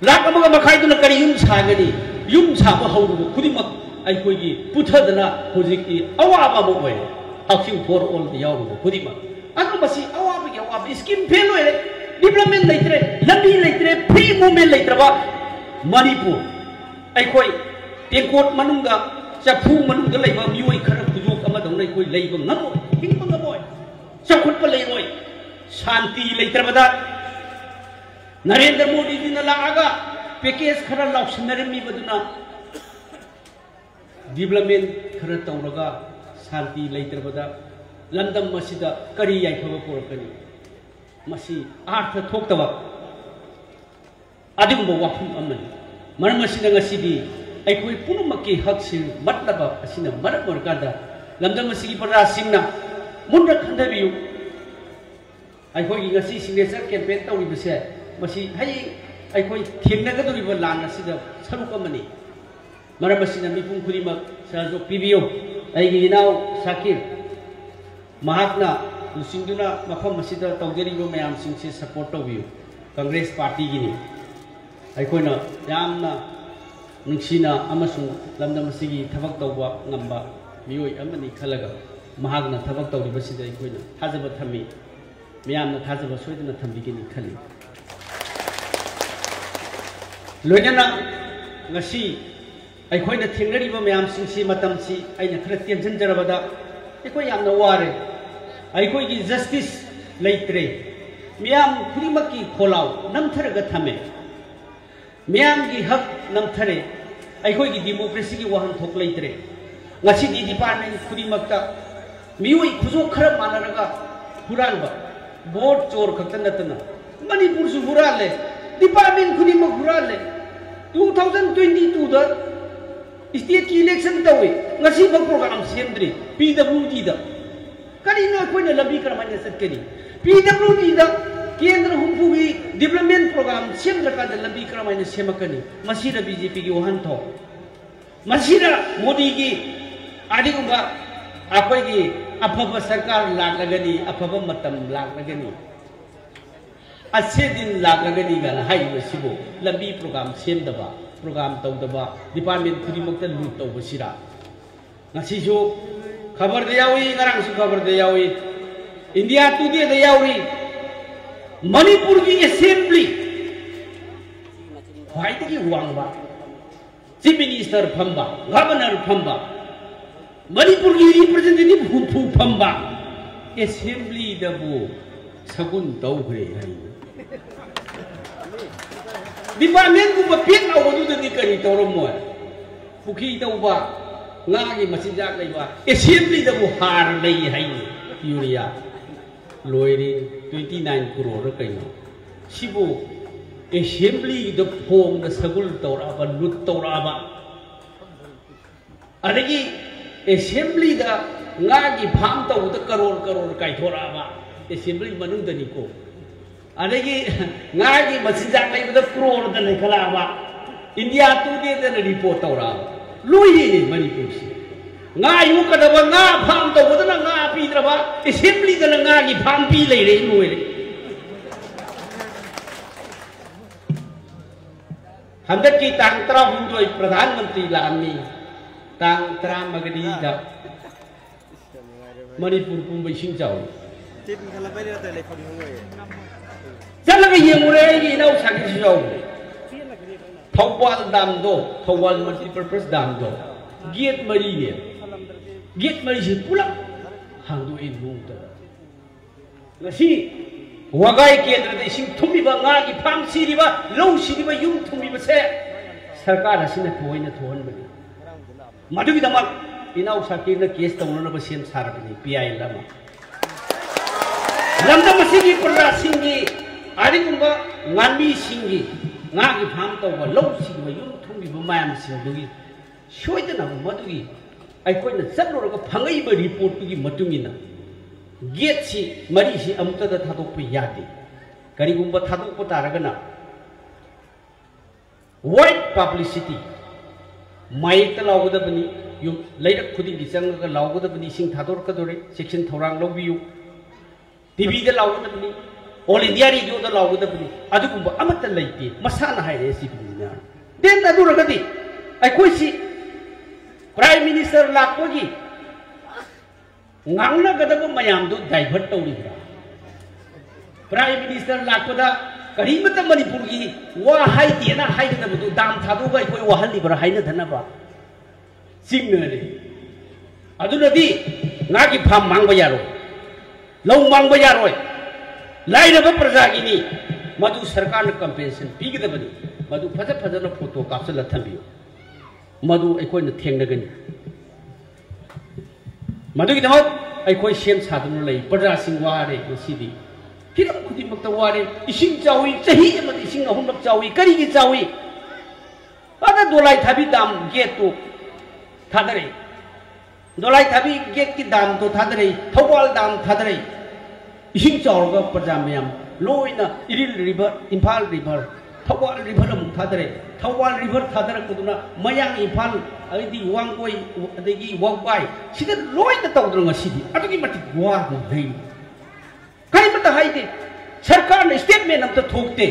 ꯂꯥꯛ ꯑꯃꯒ ꯃꯈꯥꯏꯗꯨꯅ ꯀꯔꯤ ꯌꯨꯝ ꯁꯥꯒꯅꯤ? ꯌꯨꯝ ꯁꯥꯕ ꯍꯧꯔꯨꯕ ꯈꯨꯗꯤꯡꯃꯛ ꯑꯩꯈꯣꯏꯒꯤ ꯄꯨꯊꯗꯅ ꯍꯧꯖꯤꯛꯇꯤ ꯑꯋꯥꯕ ꯑꯃ ꯑꯣꯏꯔꯦ꯫ Housing for All ꯗ ꯌꯥꯎꯔꯨꯕ ꯈꯨꯗꯤꯡꯃꯛ꯫ ꯑꯗꯨ ꯃꯁꯤ ꯑꯋꯥꯕꯒꯤ ꯑꯋꯥꯕ, ꯁ꯭ꯀꯤꯝ ꯐꯦꯜ ꯑꯣꯏꯔꯦ, ꯗꯤꯕ꯭ꯂꯞꯃꯦꯟ ꯂꯩꯇ꯭ꯔꯦ, ꯂꯝꯕꯤ ꯂꯩꯇ꯭ꯔꯦ, ꯐ꯭ꯔꯤ ꯃꯨꯚꯃꯦꯟ ꯂꯩꯇ꯭ꯔꯕ ꯃꯅꯤꯄꯨꯔ꯫ ꯑꯩꯈꯣꯏ ꯇꯦꯡꯀꯣꯠ ꯃꯅꯨꯡꯗ, ꯆꯐꯨ ꯃꯅꯨꯡꯗ ꯂꯩꯕ ꯃꯤꯑꯣꯏ ꯈꯔ ꯈꯨꯗꯣꯞ ꯑꯃꯗꯧꯅ ꯑꯩꯈꯣꯏ ꯂꯩꯕ ꯉꯝꯃꯣꯏ, ꯍꯤꯡꯕ ꯉꯝꯃꯣꯏ, ꯆꯥꯎꯈꯠꯄ ꯂꯩꯔꯣꯏ, ꯁꯥꯟꯇꯤ ꯂꯩꯇ꯭ꯔꯕꯗ꯫ ꯅꯔꯦꯟꯗ꯭ꯔ ꯃꯣꯗꯤꯖꯤꯅ ꯂꯥꯛꯑꯒ ꯄꯦꯀꯦꯖ ꯈꯔ ꯂꯥꯎꯁꯤꯟꯅꯔꯝꯃꯤꯕꯗꯨꯅ ꯗꯤꯕ꯭ꯂꯞꯃꯦꯟ ꯈꯔ ꯇꯧꯔꯒ ꯁꯥꯟꯇꯤ ꯂꯩꯇ꯭ꯔꯕꯗ ꯂꯝꯗꯝ ꯑꯁꯤꯗ ꯀꯔꯤ ꯌꯥꯏꯐꯕ ꯄꯨꯔꯛꯀꯅꯤ? ꯃꯁꯤ ꯑꯥꯔꯊ ꯊꯣꯛꯇꯕ ꯑꯗꯨꯒꯨꯝꯕ ꯋꯥꯐꯝ ꯑꯃꯅꯤ꯫ ꯃꯔꯝ ꯑꯁꯤꯅ ꯉꯁꯤꯗꯤ ꯑꯩꯈꯣꯏ ꯄꯨꯝꯅꯃꯛꯀꯤ ꯍꯛꯁꯤꯡ ꯃꯠꯂꯕ ꯑꯁꯤꯅ ꯃꯔꯝ ꯑꯣꯏꯔꯀꯥꯟꯗ ꯂꯝꯗꯝ ꯑꯁꯤꯒꯤ ꯄ꯭ꯔꯖꯥꯁꯤꯡꯅ ꯃꯨꯟꯅ ꯈꯟꯊꯕꯤꯌꯨ꯫ ꯑꯩꯈꯣꯏꯒꯤ ꯉꯁꯤ ꯁꯤꯒꯅꯦꯆꯔ ꯀꯦꯝꯄꯦꯟ ꯇꯧꯔꯤꯕꯁꯦ, ꯃꯁꯤ ꯍꯌꯦꯡ ꯑꯩꯈꯣꯏ ꯊꯦꯡꯅꯒꯗꯧꯔꯤꯕ ꯂꯥꯟ ꯑꯁꯤꯗ ꯁꯔꯨꯛ ꯑꯃꯅꯤ꯫ ꯃꯔꯝ ꯑꯁꯤꯅ ꯃꯤꯄꯨꯝ ꯈꯨꯗꯤꯡꯃꯛ ꯁꯍꯖꯣꯛ ꯄꯤꯕꯤꯌꯨ꯫ ꯑꯩꯒꯤ ꯏꯅꯥꯎ ꯁꯥꯀꯤꯔ, ꯃꯍꯥꯛꯅ ꯂꯨꯆꯤꯡꯗꯨꯅ ꯃꯐꯝ ꯑꯁꯤꯗ ꯇꯧꯖꯔꯤꯕ ꯃꯌꯥꯝꯁꯤꯡꯁꯤ ꯁꯄꯣꯔꯠ ꯇꯧꯕꯤꯌꯨ꯫ ꯀꯪꯒ꯭ꯔꯦꯁ ꯄꯥꯔꯇꯤꯒꯤꯅꯤ꯫ ꯑꯩꯈꯣꯏꯅ ꯌꯥꯝꯅ ꯅꯨꯡꯁꯤꯅ ꯑꯃꯁꯨꯡ ꯂꯝꯗꯝ ꯑꯁꯤꯒꯤ ꯊꯕꯛ ꯇꯧꯕ ꯉꯝꯕ ꯃꯤꯑꯣꯏ ꯑꯃꯅꯤ ꯈꯜꯂꯒ ꯃꯍꯥꯛꯅ ꯊꯕꯛ ꯇꯧꯔꯤꯕꯁꯤꯗ ꯑꯩꯈꯣꯏꯅ ꯊꯥꯖꯕ ꯊꯝꯃꯤ꯫ ꯃꯤꯌꯥꯝꯅ ꯊꯥꯖꯕ ꯁꯣꯏꯗꯅ ꯊꯝꯕꯤꯒꯅꯤ ꯈꯜꯂꯤ꯫ ꯂꯣꯏꯅꯅ ꯉꯁꯤ ꯑꯩꯈꯣꯏꯅ ꯊꯦꯡꯅꯔꯤꯕ ꯃꯌꯥꯝꯁꯤꯡꯁꯤ, ꯃꯇꯝꯁꯤ ꯑꯩꯅ ꯈꯔ ꯇꯦꯟꯁꯤꯟꯖꯔꯕꯗ, ꯑꯩꯈꯣꯏ ꯌꯥꯝꯅ ꯋꯥꯔꯦ꯫ ꯑꯩꯈꯣꯏꯒꯤ ꯖꯁꯇꯤꯁ ꯂꯩꯇ꯭ꯔꯦ꯫ ꯃꯤꯌꯥꯝ ꯈꯨꯗꯤꯡꯃꯛꯀꯤ ꯈꯣꯜꯂꯥꯎ ꯅꯝꯊꯔꯒ ꯊꯝꯃꯦ꯫ ꯃꯤꯌꯥꯝꯒꯤ ꯍꯛ ꯅꯝꯊꯔꯦ꯫ ꯑꯩꯈꯣꯏꯒꯤ ꯗꯤꯃꯣꯀ꯭ꯔꯦꯁꯤꯒꯤ ꯋꯥꯍꯟꯊꯣꯛ ꯂꯩꯇ꯭ꯔꯦ꯫ ꯉꯁꯤꯗꯤ ꯗꯤꯄꯥꯔꯠꯃꯦꯟ ꯈꯨꯗꯤꯡꯃꯛꯇ ꯃꯤꯑꯣꯏ ꯈꯨꯖꯣꯛ ꯈꯔ ꯃꯥꯟꯅꯔꯒ ꯍꯨꯔꯥꯟꯕ, ꯚꯣꯠ ꯆꯣꯔ ꯈꯛꯇ ꯅꯠꯇꯅ ꯃꯅꯤꯄꯨꯔꯁꯨ ꯍꯨꯔꯥꯜꯂꯦ, ꯗꯤꯄꯥꯔꯠꯃꯦꯟ ꯈꯨꯗꯤꯡꯃꯛ ꯍꯨꯔꯥꯜꯂꯦ꯫ Two thousand twenty two ꯗ ꯁ꯭ꯇꯦꯠꯀꯤ ꯏꯂꯦꯛꯁꯟ ꯇꯧꯏ, ꯉꯁꯤꯐꯥꯎ ꯄ꯭ꯔꯣꯒ꯭ꯔꯥꯝ ꯁꯦꯝꯗ꯭ꯔꯤ꯫ ꯄꯤ ꯗꯕ꯭ꯂꯤꯎ ꯗꯤꯗ ꯀꯔꯤꯅꯣ? ꯑꯩꯈꯣꯏꯅ ꯂꯝꯕꯤ ꯀꯔꯝꯍꯥꯏꯅ ꯆꯠꯀꯅꯤ? ꯄꯤ ꯗꯕ꯭ꯂꯤꯎ ꯗꯤꯗ ꯀꯦꯟꯗ꯭ꯔ ꯍꯨꯝꯐꯨꯒꯤ development program ꯁꯦꯝꯗ꯭ꯔꯀꯥꯟꯗ ꯂꯝꯕꯤ ꯀꯔꯝꯍꯥꯏꯅ ꯁꯦꯝꯃꯛꯀꯅꯤ? ꯃꯁꯤꯗ ꯕꯤ ꯖꯦ ꯄꯤꯒꯤ ꯋꯥꯍꯟꯊꯣꯛ, ꯃꯁꯤꯗ ꯃꯣꯗꯤꯒꯤ ꯑꯗꯨꯒꯨꯝꯕ ꯑꯩꯈꯣꯏꯒꯤ ꯑꯐꯕ ꯁꯔꯀꯥꯔ ꯂꯥꯛꯂꯒꯅꯤ, ꯑꯐꯕ ꯃꯇꯝ ꯂꯥꯛꯂꯒꯅꯤ, ꯑꯁꯦ ꯗꯤꯟ ꯂꯥꯛꯂꯒꯅꯤ ꯀꯥꯏꯅ ꯍꯥꯏꯔꯤꯕꯁꯤꯕꯨ ꯂꯝꯕꯤ program ꯁꯦꯝꯗꯕ, program ꯇꯧꯗꯕ, department ꯈꯨꯗꯤꯡꯃꯛꯇ ꯂꯨꯠ ꯇꯧꯕꯁꯤꯔ? ꯉꯁꯤꯁꯨ ꯈꯕꯔꯗ ꯌꯥꯎꯏ, ꯉꯔꯥꯡꯁꯨ ꯈꯕꯔꯗ ꯌꯥꯎꯏ, ꯏꯟꯗꯤꯌꯥ ꯇꯨꯗꯦꯗ ꯌꯥꯎꯔꯤ, ꯃꯅꯤꯄꯨꯔꯒꯤ assembly ꯈ꯭ꯋꯥꯏꯗꯒꯤ ꯋꯥꯡꯕ chief minister ꯐꯝꯕ, governor ꯐꯝꯕ, ꯃꯅꯤꯄꯨꯔꯒꯤ representative ꯍꯨꯝꯐꯨ ꯐꯝꯕ assemblyꯗꯕꯨ ꯁꯒꯨꯟ ꯇꯧꯈ꯭ꯔꯦ ꯍꯥꯏ꯫ Departmentꯒꯨꯝꯕ ꯄꯦꯠ ꯂꯥꯎꯕꯗꯨꯗꯗꯤ ꯀꯔꯤ ꯇꯧꯔꯝꯃꯣꯏ? ꯄꯨꯈ꯭ꯔꯤ ꯇꯧꯕ, ꯉꯥꯒꯤ ꯃꯆꯤꯟꯖꯥꯛ ꯂꯩꯕ, assemblyꯗꯕꯨ ꯍꯥꯔ ꯂꯩ ꯍꯥꯏ, urea꯫ ꯂꯣꯏꯔꯦ, twenty nine crore ꯀꯩꯅꯣ? ꯁꯤꯕꯨ assemblyꯗ ꯐꯣꯡꯗ ꯁꯒꯨꯜ ꯇꯧꯔꯛꯑꯕ, ꯂꯨꯠ ꯇꯧꯔꯛꯑꯕ, ꯑꯗꯒꯤ assemblyꯗ ꯉꯥꯒꯤ farm ꯇꯧꯕꯗ ꯀꯔꯣꯔ ꯀꯔꯣꯔ ꯀꯥꯏꯊꯣꯔꯛꯑꯕ, assembly ꯃꯅꯨꯡꯗꯅꯤꯀꯣ꯫ ꯑꯗꯒꯤ ꯉꯥꯒꯤ ꯃꯆꯤꯟꯖꯥꯛ ꯂꯩꯕꯗ crore ꯂꯩꯈꯠꯂꯛꯑꯕ, ꯏꯟꯗꯤꯌꯥ ꯇꯨꯗꯦꯗꯅ report ꯇꯧꯔꯛꯑꯕ꯫ ꯂꯣꯏꯔꯦꯅꯦ ꯃꯅꯤꯄꯨꯔꯁꯤ꯫ ꯉꯥ ꯌꯣꯛꯀꯗꯕ, ꯉꯥ farm ꯇꯧꯕꯗꯅ ꯉꯥ ꯄꯤꯗ꯭ꯔꯕ, assemblyꯗꯅ ꯉꯥꯒꯤ farm ꯄꯤ ꯂꯩꯔꯦ, ꯂꯣꯏꯔꯦ꯫ ꯍꯟꯗꯛꯀꯤ ꯇꯥꯡ ꯇꯔꯥꯍꯨꯝꯗꯣꯏ ꯄ꯭ꯔꯙꯥꯟ ꯃꯟꯇ꯭ꯔꯤ ꯂꯥꯛꯑꯝꯃꯤ, ꯇꯥꯡ ꯇꯔꯥꯃꯔꯤꯗ ꯃꯅꯤꯄꯨꯔ ꯄꯨꯝꯕ ꯏꯁꯤꯡ ꯆꯥꯎꯏ꯫ ꯆꯠꯂꯒ ꯌꯦꯡꯉꯨꯔꯦ, ꯑꯩꯒꯤ ꯏꯅꯥꯎ ꯁꯥꯒꯤꯁꯨ ꯌꯥꯎꯔꯦ꯫ ꯊꯧꯕꯥꯜ dam ꯗꯣ, ꯊꯧꯕꯥꯜ multipurpose dam ꯗꯣ, gate ꯃꯔꯤꯅꯦ꯫ Gate ꯃꯔꯤꯁꯤ ꯄꯨꯂꯞ ꯍꯥꯡꯗꯣꯛꯏ ꯅꯣꯡꯃꯇ꯫ ꯉꯁꯤ ꯋꯥꯒꯥꯏ ꯀꯦꯟꯗ꯭ꯔꯗ ꯏꯁꯤꯡ ꯊꯨꯝꯃꯤꯕ, ꯉꯥꯒꯤ farm ꯁꯤꯔꯤꯕ, ꯂꯧ ꯁꯤꯔꯤꯕ, ꯌꯨꯝ ꯊꯨꯝꯃꯤꯕꯁꯦ ꯁꯔꯀꯥꯔ ꯑꯁꯤꯅ ꯊꯑꯣꯏꯅ ꯊꯣꯛꯍꯟꯕꯅꯤ꯫ ꯃꯗꯨꯒꯤꯗꯃꯛ ꯏꯅꯥꯎ ꯁꯥꯀꯤꯔꯅ case ꯇꯧꯅꯅꯕ ꯁꯦꯝ ꯁꯥꯔꯕꯅꯤ, P I L ꯑꯃ꯫ ꯂꯝꯗꯝ ꯑꯁꯤꯒꯤ ꯄ꯭ꯔꯖꯥꯁꯤꯡꯒꯤ, ꯑꯗꯨꯒꯨꯝꯕ ꯉꯥꯃꯤꯁꯤꯡꯒꯤ, ꯉꯥꯒꯤ farm ꯇꯧꯕ, ꯂꯧ ꯁꯤꯕ, ꯌꯨꯝ ꯊꯨꯝꯂꯤꯕ ꯃꯌꯥꯝꯁꯤꯡꯗꯨꯒꯤ ꯁꯣꯏꯗꯅ ꯃꯗꯨꯒꯤ ꯑꯩꯈꯣꯏꯅ ꯆꯠꯂꯨꯔꯒ ꯐꯪꯉꯛꯏꯕ reportꯇꯨꯒꯤ ꯃꯇꯨꯡ ꯏꯟꯅ gateꯁꯤ ꯃꯔꯤꯁꯤ ꯑꯃꯨꯛꯇꯗ ꯊꯥꯗꯣꯛꯄ ꯌꯥꯗꯦ꯫ ꯀꯔꯤꯒꯨꯝꯕ ꯊꯥꯗꯣꯛꯄ ꯇꯥꯔꯒꯅ, ꯋꯥꯏꯠ ꯄꯕ꯭ꯂꯤꯁꯤꯇꯤ, ꯃꯥꯌꯦꯛꯇ ꯂꯥꯎꯒꯗꯕꯅꯤ, ꯌꯨꯝ ꯂꯩꯔꯛ ꯈꯨꯗꯤꯡꯒꯤ ꯆꯪꯉꯒ ꯂꯥꯎꯒꯗꯕꯅꯤ, "ꯏꯁꯤꯡ ꯊꯥꯗꯣꯔꯛꯀꯗꯧꯔꯦ, ꯆꯦꯛꯁꯤꯟ ꯊꯧꯔꯥꯡ ꯂꯧꯕꯤꯌꯨ"꯫ ꯇꯤꯚꯤꯗ ꯂꯥꯎꯒꯗꯕꯅꯤ, ꯑꯣꯜ ꯏꯟꯗꯤꯌꯥ ꯔꯦꯗꯤꯑꯣꯗ ꯂꯥꯎꯒꯗꯕꯅꯤ, ꯑꯗꯨꯒꯨꯝꯕ ꯑꯃꯠꯇ ꯂꯩꯇꯦ꯫ ꯃꯁꯥꯅ ꯍꯥꯏꯔꯛꯑꯦ ꯁꯤ ꯕꯤꯖꯤꯅ꯫ ꯗꯦꯟ ꯑꯗꯨꯔꯒꯗꯤ ꯑꯩꯈꯣꯏꯁꯤ ꯄ꯭ꯔꯥꯏꯝ ꯃꯤꯅꯤꯁꯇꯔ ꯂꯥꯛꯄꯒꯤ ꯉꯥꯡꯅꯒꯗꯕ ꯃꯌꯥꯝꯗꯨ ꯗꯥꯏꯚꯔꯠ ꯇꯧꯔꯤꯕ꯭ꯔꯥ? ꯄ꯭ꯔꯥꯏꯝ ꯃꯤꯅꯤꯁꯇꯔ ꯂꯥꯛꯄꯗ ꯀꯔꯤꯃꯠꯇ ꯃꯅꯤꯄꯨꯔꯒꯤ ꯋꯥ ꯍꯥꯏꯗꯦꯅ ꯍꯥꯏꯒꯗꯕꯗꯨ ꯗꯥꯝ ꯊꯥꯗꯣꯛꯑꯒ ꯑꯩꯈꯣꯏ ꯋꯥꯍꯜꯂꯤꯕ꯭ꯔꯥ ꯍꯥꯏꯅꯗꯅꯕ? ꯆꯤꯡꯅꯔꯦ꯫ ꯑꯗꯨꯅꯗꯤ ꯉꯥꯒꯤ ꯐꯥꯝ ꯃꯥꯡꯕ ꯌꯥꯔꯣꯏ, ꯂꯧ ꯃꯥꯡꯕ ꯌꯥꯔꯣꯏ, ꯂꯥꯏꯔꯕ ꯄ꯭ꯔꯖꯥꯒꯤꯅꯤ꯫ ꯃꯗꯨ ꯁꯔꯀꯥꯔꯅ ꯀꯝꯄꯦꯟꯁꯦꯁꯟ ꯄꯤꯒꯗꯕꯅꯤ꯫ ꯃꯗꯨ ꯐꯖ ꯐꯖꯅ ꯐꯣꯇꯣ ꯀꯥꯞꯁꯤꯜꯂ ꯊꯝꯕꯤꯌꯨ꯫ ꯃꯗꯨ ꯑꯩꯈꯣꯏꯅ ꯊꯦꯡꯅꯒꯅꯤ꯫ ꯃꯗꯨꯒꯤꯗꯃꯛ ꯑꯩꯈꯣꯏ ꯁꯦꯝ ꯁꯥꯗꯨꯅ ꯂꯩ꯫ ꯄ꯭ꯔꯖꯥꯁꯤꯡ ꯋꯥꯔꯦ ꯉꯁꯤꯗꯤ, ꯍꯤꯔꯝ ꯈꯨꯗꯤꯡꯃꯛꯇ ꯋꯥꯔꯦ꯫ ꯏꯁꯤꯡ ꯆꯥꯎꯏ, ꯆꯍꯤ ꯑꯃꯗ ꯏꯁꯤꯡ ꯑꯍꯨꯝꯂꯛ ꯆꯥꯎꯏ꯫ ꯀꯔꯤꯒꯤ ꯆꯥꯎꯏ? ꯑꯗ ꯗꯣꯂꯥꯏ ꯊꯥꯕꯤ ꯗꯥꯝ ꯒꯦꯠꯇꯨ ꯊꯥꯗꯔꯛꯏ, ꯗꯣꯂꯥꯏ ꯊꯥꯕꯤ ꯒꯦꯠꯀꯤ ꯗꯥꯝꯗꯣ ꯊꯥꯗꯔꯛꯏ, ꯊꯧꯕꯥꯜ ꯗꯥꯝ ꯊꯥꯗꯔꯛꯏ꯫ ꯏꯁꯤꯡ ꯆꯥꯎꯔꯒ ꯄ꯭ꯔꯖꯥ ꯃꯌꯥꯝ ꯂꯣꯏꯅ Iril river, Imphal river, Thoubal river ꯑꯃꯨꯛ ꯊꯥꯗꯔꯛꯏ꯫ ꯊꯧꯕꯥꯜ ꯔꯤꯚꯔ ꯊꯥꯗꯔꯛꯄꯗꯨꯅ ꯃꯌꯥꯡ ꯏꯝꯐꯥꯜ, ꯑꯗꯩꯗꯤ ꯋꯥꯡꯒꯣꯏ, ꯑꯗꯒꯤ ꯋꯥꯎꯕꯥꯏ, ꯁꯤꯗ ꯂꯣꯏꯅ ꯇꯧꯗꯅ ꯉꯁꯤꯗꯤ ꯑꯗꯨꯛꯀꯤ ꯃꯇꯤꯛ ꯋꯥꯅ ꯂꯩꯔꯤ꯫ ꯀꯔꯤꯃꯠꯇ ꯍꯥꯏꯗꯦ꯫ ꯁꯔꯀꯥꯔꯅ ꯁ꯭ꯇꯦꯠꯃꯦꯟ ꯑꯝꯇ ꯊꯣꯛꯇꯦ꯫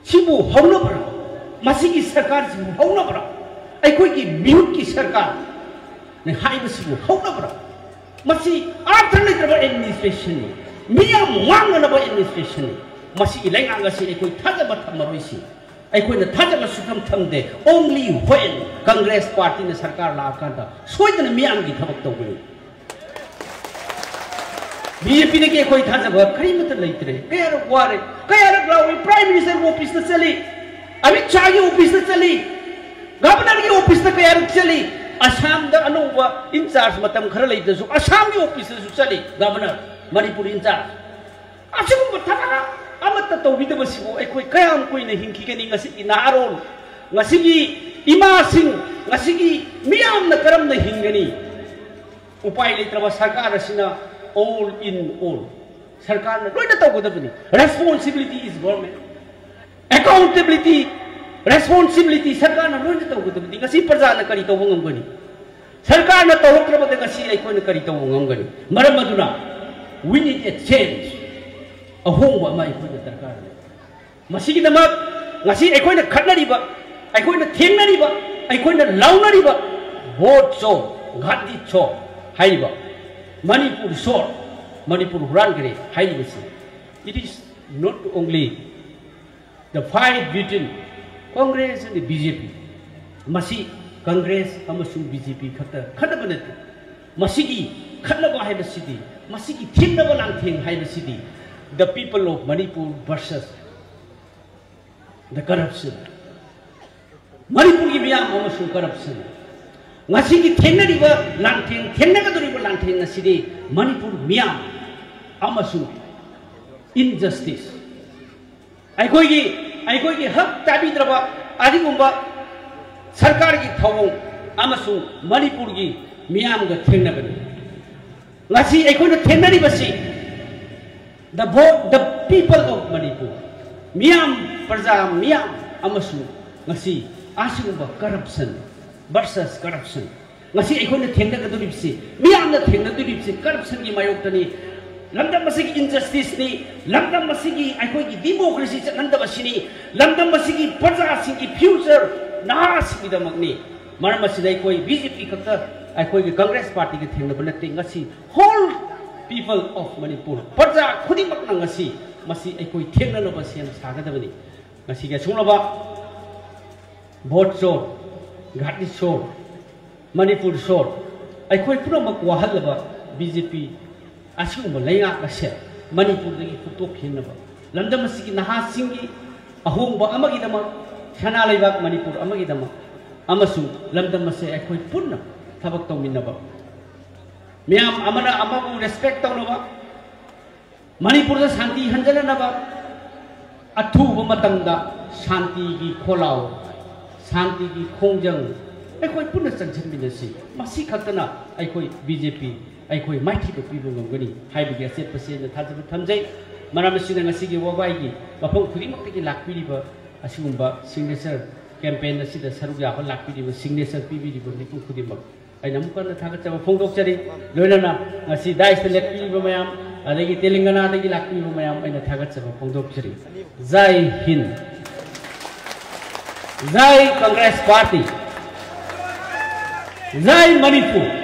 ꯁꯤꯕꯨ ꯍꯧꯅꯕ꯭ꯔꯥ? ꯃꯁꯤꯒꯤ ꯁꯔꯀꯥꯔꯁꯤꯕꯨ ꯍꯧꯅꯕ꯭ꯔꯥ? ꯑꯩꯈꯣꯏꯒꯤ ꯃꯤꯍꯨꯠꯀꯤ ꯁꯔꯀꯥꯔꯅꯤ ꯍꯥꯏꯕꯁꯤꯕꯨ ꯍꯧꯅꯕ꯭ꯔꯥ? ꯃꯁꯤ ꯑꯥꯔꯊ ꯂꯩꯇ꯭ꯔꯕ ꯑꯦꯗꯃꯤꯅꯤꯁꯇ꯭ꯔꯦꯁꯟꯅꯤ, ꯃꯤꯌꯥꯝ ꯃꯥꯡꯅꯅꯕ ꯑꯦꯗꯃꯤꯅꯤꯁꯇ꯭ꯔꯦꯁꯟꯅꯤ꯫ ꯃꯁꯤꯒꯤ ꯂꯩꯉꯥꯛ ꯑꯁꯤ ꯑꯩꯈꯣꯏ ꯊꯥꯖꯕ ꯊꯝꯃꯔꯣꯏꯁꯤ꯫ ꯑꯩꯈꯣꯏꯅ ꯊꯥꯖꯕ ꯁꯨꯛꯊꯝ ꯊꯝꯗꯦ꯫ Only when ꯀꯪꯒ꯭ꯔꯦꯁ ꯄꯥꯔꯇꯤꯅ ꯁꯔꯀꯥꯔ ꯂꯥꯛꯑꯀꯥꯟꯗ ꯁꯣꯏꯗꯅ ꯃꯤꯌꯥꯝꯒꯤ ꯊꯕꯛ ꯇꯧꯒꯅꯤ꯫ ꯕꯤ ꯖꯦ ꯄꯤꯗꯒꯤ ꯑꯩꯈꯣꯏ ꯊꯥꯖꯕ ꯀꯔꯤꯃꯠꯇ ꯂꯩꯇ꯭ꯔꯦ꯫ ꯀꯌꯥꯔꯛ ꯋꯥꯔꯦ, ꯀꯌꯥꯔꯛ ꯂꯥꯎꯏ꯫ ꯄ꯭ꯔꯥꯏꯝ ꯃꯤꯅꯤꯁꯇꯔꯒꯤ ꯑꯣꯐꯤꯁꯇ ꯆꯠꯂꯤ, ꯑꯃꯤꯠ ꯁꯥꯍꯒꯤ ꯑꯣꯐꯤꯁꯇ ꯆꯠꯂꯤ, ꯒꯚꯔꯅꯔꯒꯤ ꯑꯣꯐꯤꯁꯇ ꯀꯌꯥꯔꯛ ꯆꯠꯂꯤ꯫ ꯑꯁꯥꯝꯗ ꯑꯅꯧꯕ ꯏꯟꯆꯥꯔꯖ ꯃꯇꯝ ꯈꯔ ꯂꯩꯕꯗꯁꯨ ꯑꯁꯥꯝꯒꯤ ꯑꯣꯐꯤꯁꯇꯁꯨ ꯆꯠꯂꯤ ꯒꯚꯔꯅꯔ, ꯃꯅꯤꯄꯨꯔ ꯏꯟꯆꯥꯔꯖ꯫ ꯑꯁꯤꯒꯨꯝꯕ ꯊꯕꯛ ꯑꯃꯠꯇ ꯇꯧꯕꯤꯗꯕꯁꯤꯕꯨ ꯑꯩꯈꯣꯏ ꯀꯌꯥꯝ ꯀꯨꯏꯅ ꯍꯤꯡꯈꯤꯒꯅꯤ? ꯉꯁꯤꯒꯤ ꯅꯍꯥꯔꯣꯜ, ꯉꯁꯤꯒꯤ ꯏꯃꯥꯁꯤꯡ, ꯉꯁꯤꯒꯤ ꯃꯤꯌꯥꯝꯅ ꯀꯔꯝꯅ ꯍꯤꯡꯒꯅꯤ? ꯎꯄꯥꯏ ꯂꯩꯇ꯭ꯔꯕ ꯁꯔꯀꯥꯔ ꯑꯁꯤꯅ all in all ꯁꯔꯀꯥꯔꯅ ꯂꯣꯏꯅ ꯇꯧꯒꯗꯕꯅꯤ꯫ Responsibility is government. Accountability, responsibility ꯁꯔꯀꯥꯔꯅ ꯂꯣꯏꯅ ꯇꯧꯒꯗꯕꯅꯤ꯫ ꯉꯁꯤ ꯄ꯭ꯔꯖꯥꯅ ꯀꯔꯤ ꯇꯧꯕ ꯉꯝꯒꯅꯤ? ꯁꯔꯀꯥꯔꯅ ꯇꯧꯔꯛꯇ꯭ꯔꯕꯗ ꯉꯁꯤ ꯑꯩꯈꯣꯏꯅ ꯀꯔꯤ ꯇꯧꯕ ꯉꯝꯒꯅꯤ? ꯃꯔꯝ ꯑꯗꯨꯅ, we need a change. ꯑꯍꯣꯡꯕ ꯑꯃ ꯑꯩꯈꯣꯏꯅ ꯗꯔꯀꯥꯔ ꯂꯩ꯫ ꯃꯁꯤꯒꯤꯗꯃꯛ ꯉꯁꯤ ꯑꯩꯈꯣꯏꯅ ꯈꯠꯅꯔꯤꯕ, ꯑꯩꯈꯣꯏꯅ ꯊꯦꯡꯅꯔꯤꯕ, ꯑꯩꯈꯣꯏꯅ ꯂꯥꯎꯅꯔꯤꯕ ꯚꯣꯠ ꯆꯣꯔ, ꯘꯥꯇꯤ ꯆꯣꯔ ꯍꯥꯏꯔꯤꯕ, ꯃꯅꯤꯄꯨꯔ ꯆꯣꯔ, ꯃꯅꯤꯄꯨꯔ ꯍꯨꯔꯥꯟꯈ꯭ꯔꯦ ꯍꯥꯏꯔꯤꯕꯁꯤ, it is not only the fight between Congress and the B J P. ꯃꯁꯤ ꯀꯪꯒ꯭ꯔꯦꯁ ꯑꯃꯁꯨꯡ B J P ꯈꯛꯇ ꯈꯠꯅꯕ ꯅꯠꯇꯦ꯫ ꯃꯁꯤꯒꯤ ꯈꯠꯅꯕ ꯍꯥꯏꯕꯁꯤꯗꯤ, ꯃꯁꯤꯒꯤ ꯊꯦꯡꯅꯕ ꯂꯥꯟꯊꯦꯡ ꯍꯥꯏꯕꯁꯤꯗꯤ, the people of Manipur versus the corruption, ꯃꯅꯤꯄꯨꯔꯒꯤ ꯃꯤꯌꯥꯝ ꯑꯃꯁꯨꯡ corruption꯫ ꯉꯁꯤꯒꯤ ꯊꯦꯡꯅꯔꯤꯕ ꯂꯥꯟꯊꯦꯡ, ꯊꯦꯡꯅꯒꯗꯧꯔꯤꯕ ꯂꯥꯟꯊꯦꯡ ꯑꯁꯤꯗꯤ ꯃꯅꯤꯄꯨꯔ ꯃꯤꯌꯥꯝ ꯑꯃꯁꯨꯡ injustice, ꯑꯩꯈꯣꯏꯒꯤ, ꯑꯩꯈꯣꯏꯒꯤ ꯍꯛ ꯇꯥꯕꯤꯗ꯭ꯔꯕ ꯑꯗꯨꯒꯨꯝꯕ ꯁꯔꯀꯥꯔꯒꯤ ꯊꯧꯑꯣꯡ ꯑꯃꯁꯨꯡ ꯃꯅꯤꯄꯨꯔꯒꯤ ꯃꯤꯌꯥꯝꯒ ꯊꯦꯡꯅꯕꯅꯤ꯫ ꯉꯁꯤ ꯑꯩꯈꯣꯏꯅ ꯊꯦꯡꯅꯔꯤꯕꯁꯤ, the vote, the people of Manipur, ꯃꯤꯌꯥꯝ, ꯄ꯭ꯔꯖꯥ ꯃꯤꯌꯥꯝ ꯑꯃꯁꯨꯡ ꯉꯁꯤ ꯑꯁꯤꯒꯨꯝꯕ corruption versus corruption, ꯉꯁꯤ ꯑꯩꯈꯣꯏꯅ ꯊꯦꯡꯅꯒꯗꯧꯔꯤꯕꯁꯤ, ꯃꯤꯌꯥꯝꯅ ꯊꯦꯡꯅꯗꯧꯔꯤꯕꯁꯤ corruptionꯒꯤ ꯃꯥꯌꯣꯛꯇꯅꯤ꯫ ꯂꯝꯗꯝ ꯑꯁꯤꯒꯤ injusticeꯅꯤ, ꯂꯝꯗꯝ ꯑꯁꯤꯒꯤ ꯑꯩꯈꯣꯏꯒꯤ democracy ꯆꯠꯍꯟꯗꯕꯁꯤꯅꯤ, ꯂꯝꯗꯝ ꯑꯁꯤꯒꯤ ꯄ꯭ꯔꯖꯥꯁꯤꯡꯒꯤ future, ꯅꯍꯥꯁꯤꯡꯒꯤꯗꯃꯛꯅꯤ꯫ ꯃꯔꯝ ꯑꯁꯤꯅ ꯑꯩꯈꯣꯏ B J P ꯈꯛꯇ, ꯑꯩꯈꯣꯏꯒꯤ Congress partyꯒ ꯊꯦꯡꯅꯕ ꯅꯠꯇꯦ꯫ ꯉꯁꯤ whole people of Manipur, ꯄ꯭ꯔꯖꯥ ꯈꯨꯗꯤꯡꯃꯛꯅ ꯉꯁꯤ ꯃꯁꯤ ꯑꯩꯈꯣꯏ ꯊꯦꯡꯅꯅꯕ ꯁꯦꯝ ꯁꯥꯒꯗꯕꯅꯤ꯫ ꯉꯁꯤꯒꯤ ꯑꯁꯨꯝꯂꯕ ꯚꯣꯠ ꯆꯣꯔ, ꯘꯥꯇꯤ ꯆꯣꯔ, ꯃꯅꯤꯄꯨꯔ ꯆꯣꯔ, ꯑꯩꯈꯣꯏ ꯄꯨꯝꯅꯃꯛ ꯋꯥꯍꯜꯂꯕ B J P ꯑꯁꯤꯒꯨꯝꯕ ꯂꯩꯉꯥꯛ ꯑꯁꯦ ꯃꯅꯤꯄꯨꯔꯗꯒꯤ ꯍꯨꯠꯇꯣꯛꯈꯤꯅꯕ, ꯂꯝꯗꯝ ꯑꯁꯤꯒꯤ ꯅꯍꯥꯁꯤꯡꯒꯤ ꯑꯍꯣꯡꯕ ꯑꯃꯒꯤꯗꯃꯛ, ꯁꯅꯥ ꯂꯩꯕꯥꯛ ꯃꯅꯤꯄꯨꯔ ꯑꯃꯒꯤꯗꯃꯛ, ꯑꯃꯁꯨꯡ ꯂꯝꯗꯝ ꯑꯁꯦ ꯑꯩꯈꯣꯏ ꯄꯨꯟꯅ ꯊꯕꯛ ꯇꯧꯃꯤꯟꯅꯕ, ꯃꯤꯌꯥꯝ ꯑꯃꯅ ꯑꯃꯕꯨ respect ꯇꯧꯅꯕ, ꯃꯅꯤꯄꯨꯔꯗ ꯁꯥꯟꯇꯤ ꯍꯟꯖꯅꯅꯕ, ꯑꯊꯨꯕ ꯃꯇꯝꯗ ꯁꯥꯟꯇꯤꯒꯤ ꯈꯣꯜꯂꯥꯎ, ꯁꯥꯟꯇꯤꯒꯤ ꯈꯣꯡꯖꯪ, ꯑꯩꯈꯣꯏ ꯄꯨꯟꯅ ꯆꯪꯁꯤꯟꯃꯤꯟꯅꯁꯤ꯫ ꯃꯁꯤ ꯈꯛꯇꯅ ꯑꯩꯈꯣꯏ ꯕꯤ ꯖꯦ ꯄꯤ ꯑꯩꯈꯣꯏ ꯃꯥꯏꯊꯤꯕ ꯄꯤꯕ ꯉꯝꯒꯅꯤ ꯍꯥꯏꯕꯒꯤ ꯑꯆꯦꯠꯄꯁꯦ ꯑꯩꯅ ꯊꯥꯖꯕ ꯊꯝꯖꯩ꯫ ꯃꯔꯝ ꯑꯁꯤꯅ ꯉꯁꯤꯒꯤ ꯋꯥꯕꯥꯏꯒꯤ ꯃꯐꯝ ꯈꯨꯗꯤꯡꯃꯛꯇꯒꯤ ꯂꯥꯛꯄꯤꯔꯤꯕ ꯑꯁꯤꯒꯨꯝꯕ signature campaign ꯑꯁꯤꯗ ꯁꯔꯨꯛ ꯌꯥꯕ ꯂꯥꯛꯄꯤꯔꯤꯕ, signature ꯄꯤꯕꯤꯔꯤꯕ ꯃꯤꯄꯨꯝ ꯈꯨꯗꯤꯡꯃꯛ ꯑꯩꯅ ꯑꯃꯨꯛ ꯍꯟꯅ ꯊꯥꯒꯠꯆꯕ ꯐꯣꯡꯗꯣꯛꯆꯔꯤ꯫ ꯂꯣꯏꯅꯅ ꯉꯁꯤ dais ꯇ ꯂꯦꯞꯄꯤꯔꯤꯕ ꯃꯌꯥꯝ, ꯑꯗꯒꯤ ꯇꯦꯂꯪꯒꯅꯥꯗꯒꯤ ꯂꯥꯛꯄꯤꯔꯤꯕ ꯃꯌꯥꯝ ꯑꯩꯅ ꯊꯥꯒꯠꯆꯕ ꯐꯣꯡꯗꯣꯛꯆꯔꯤ꯫ ꯖꯥꯏ ꯍꯤꯟꯗ꯫ ꯖꯥꯏ ꯀꯪꯒ꯭ꯔꯦꯁ ꯄꯥꯔꯇꯤ꯫ ꯖꯥꯏ ꯃꯅꯤꯄꯨꯔ꯫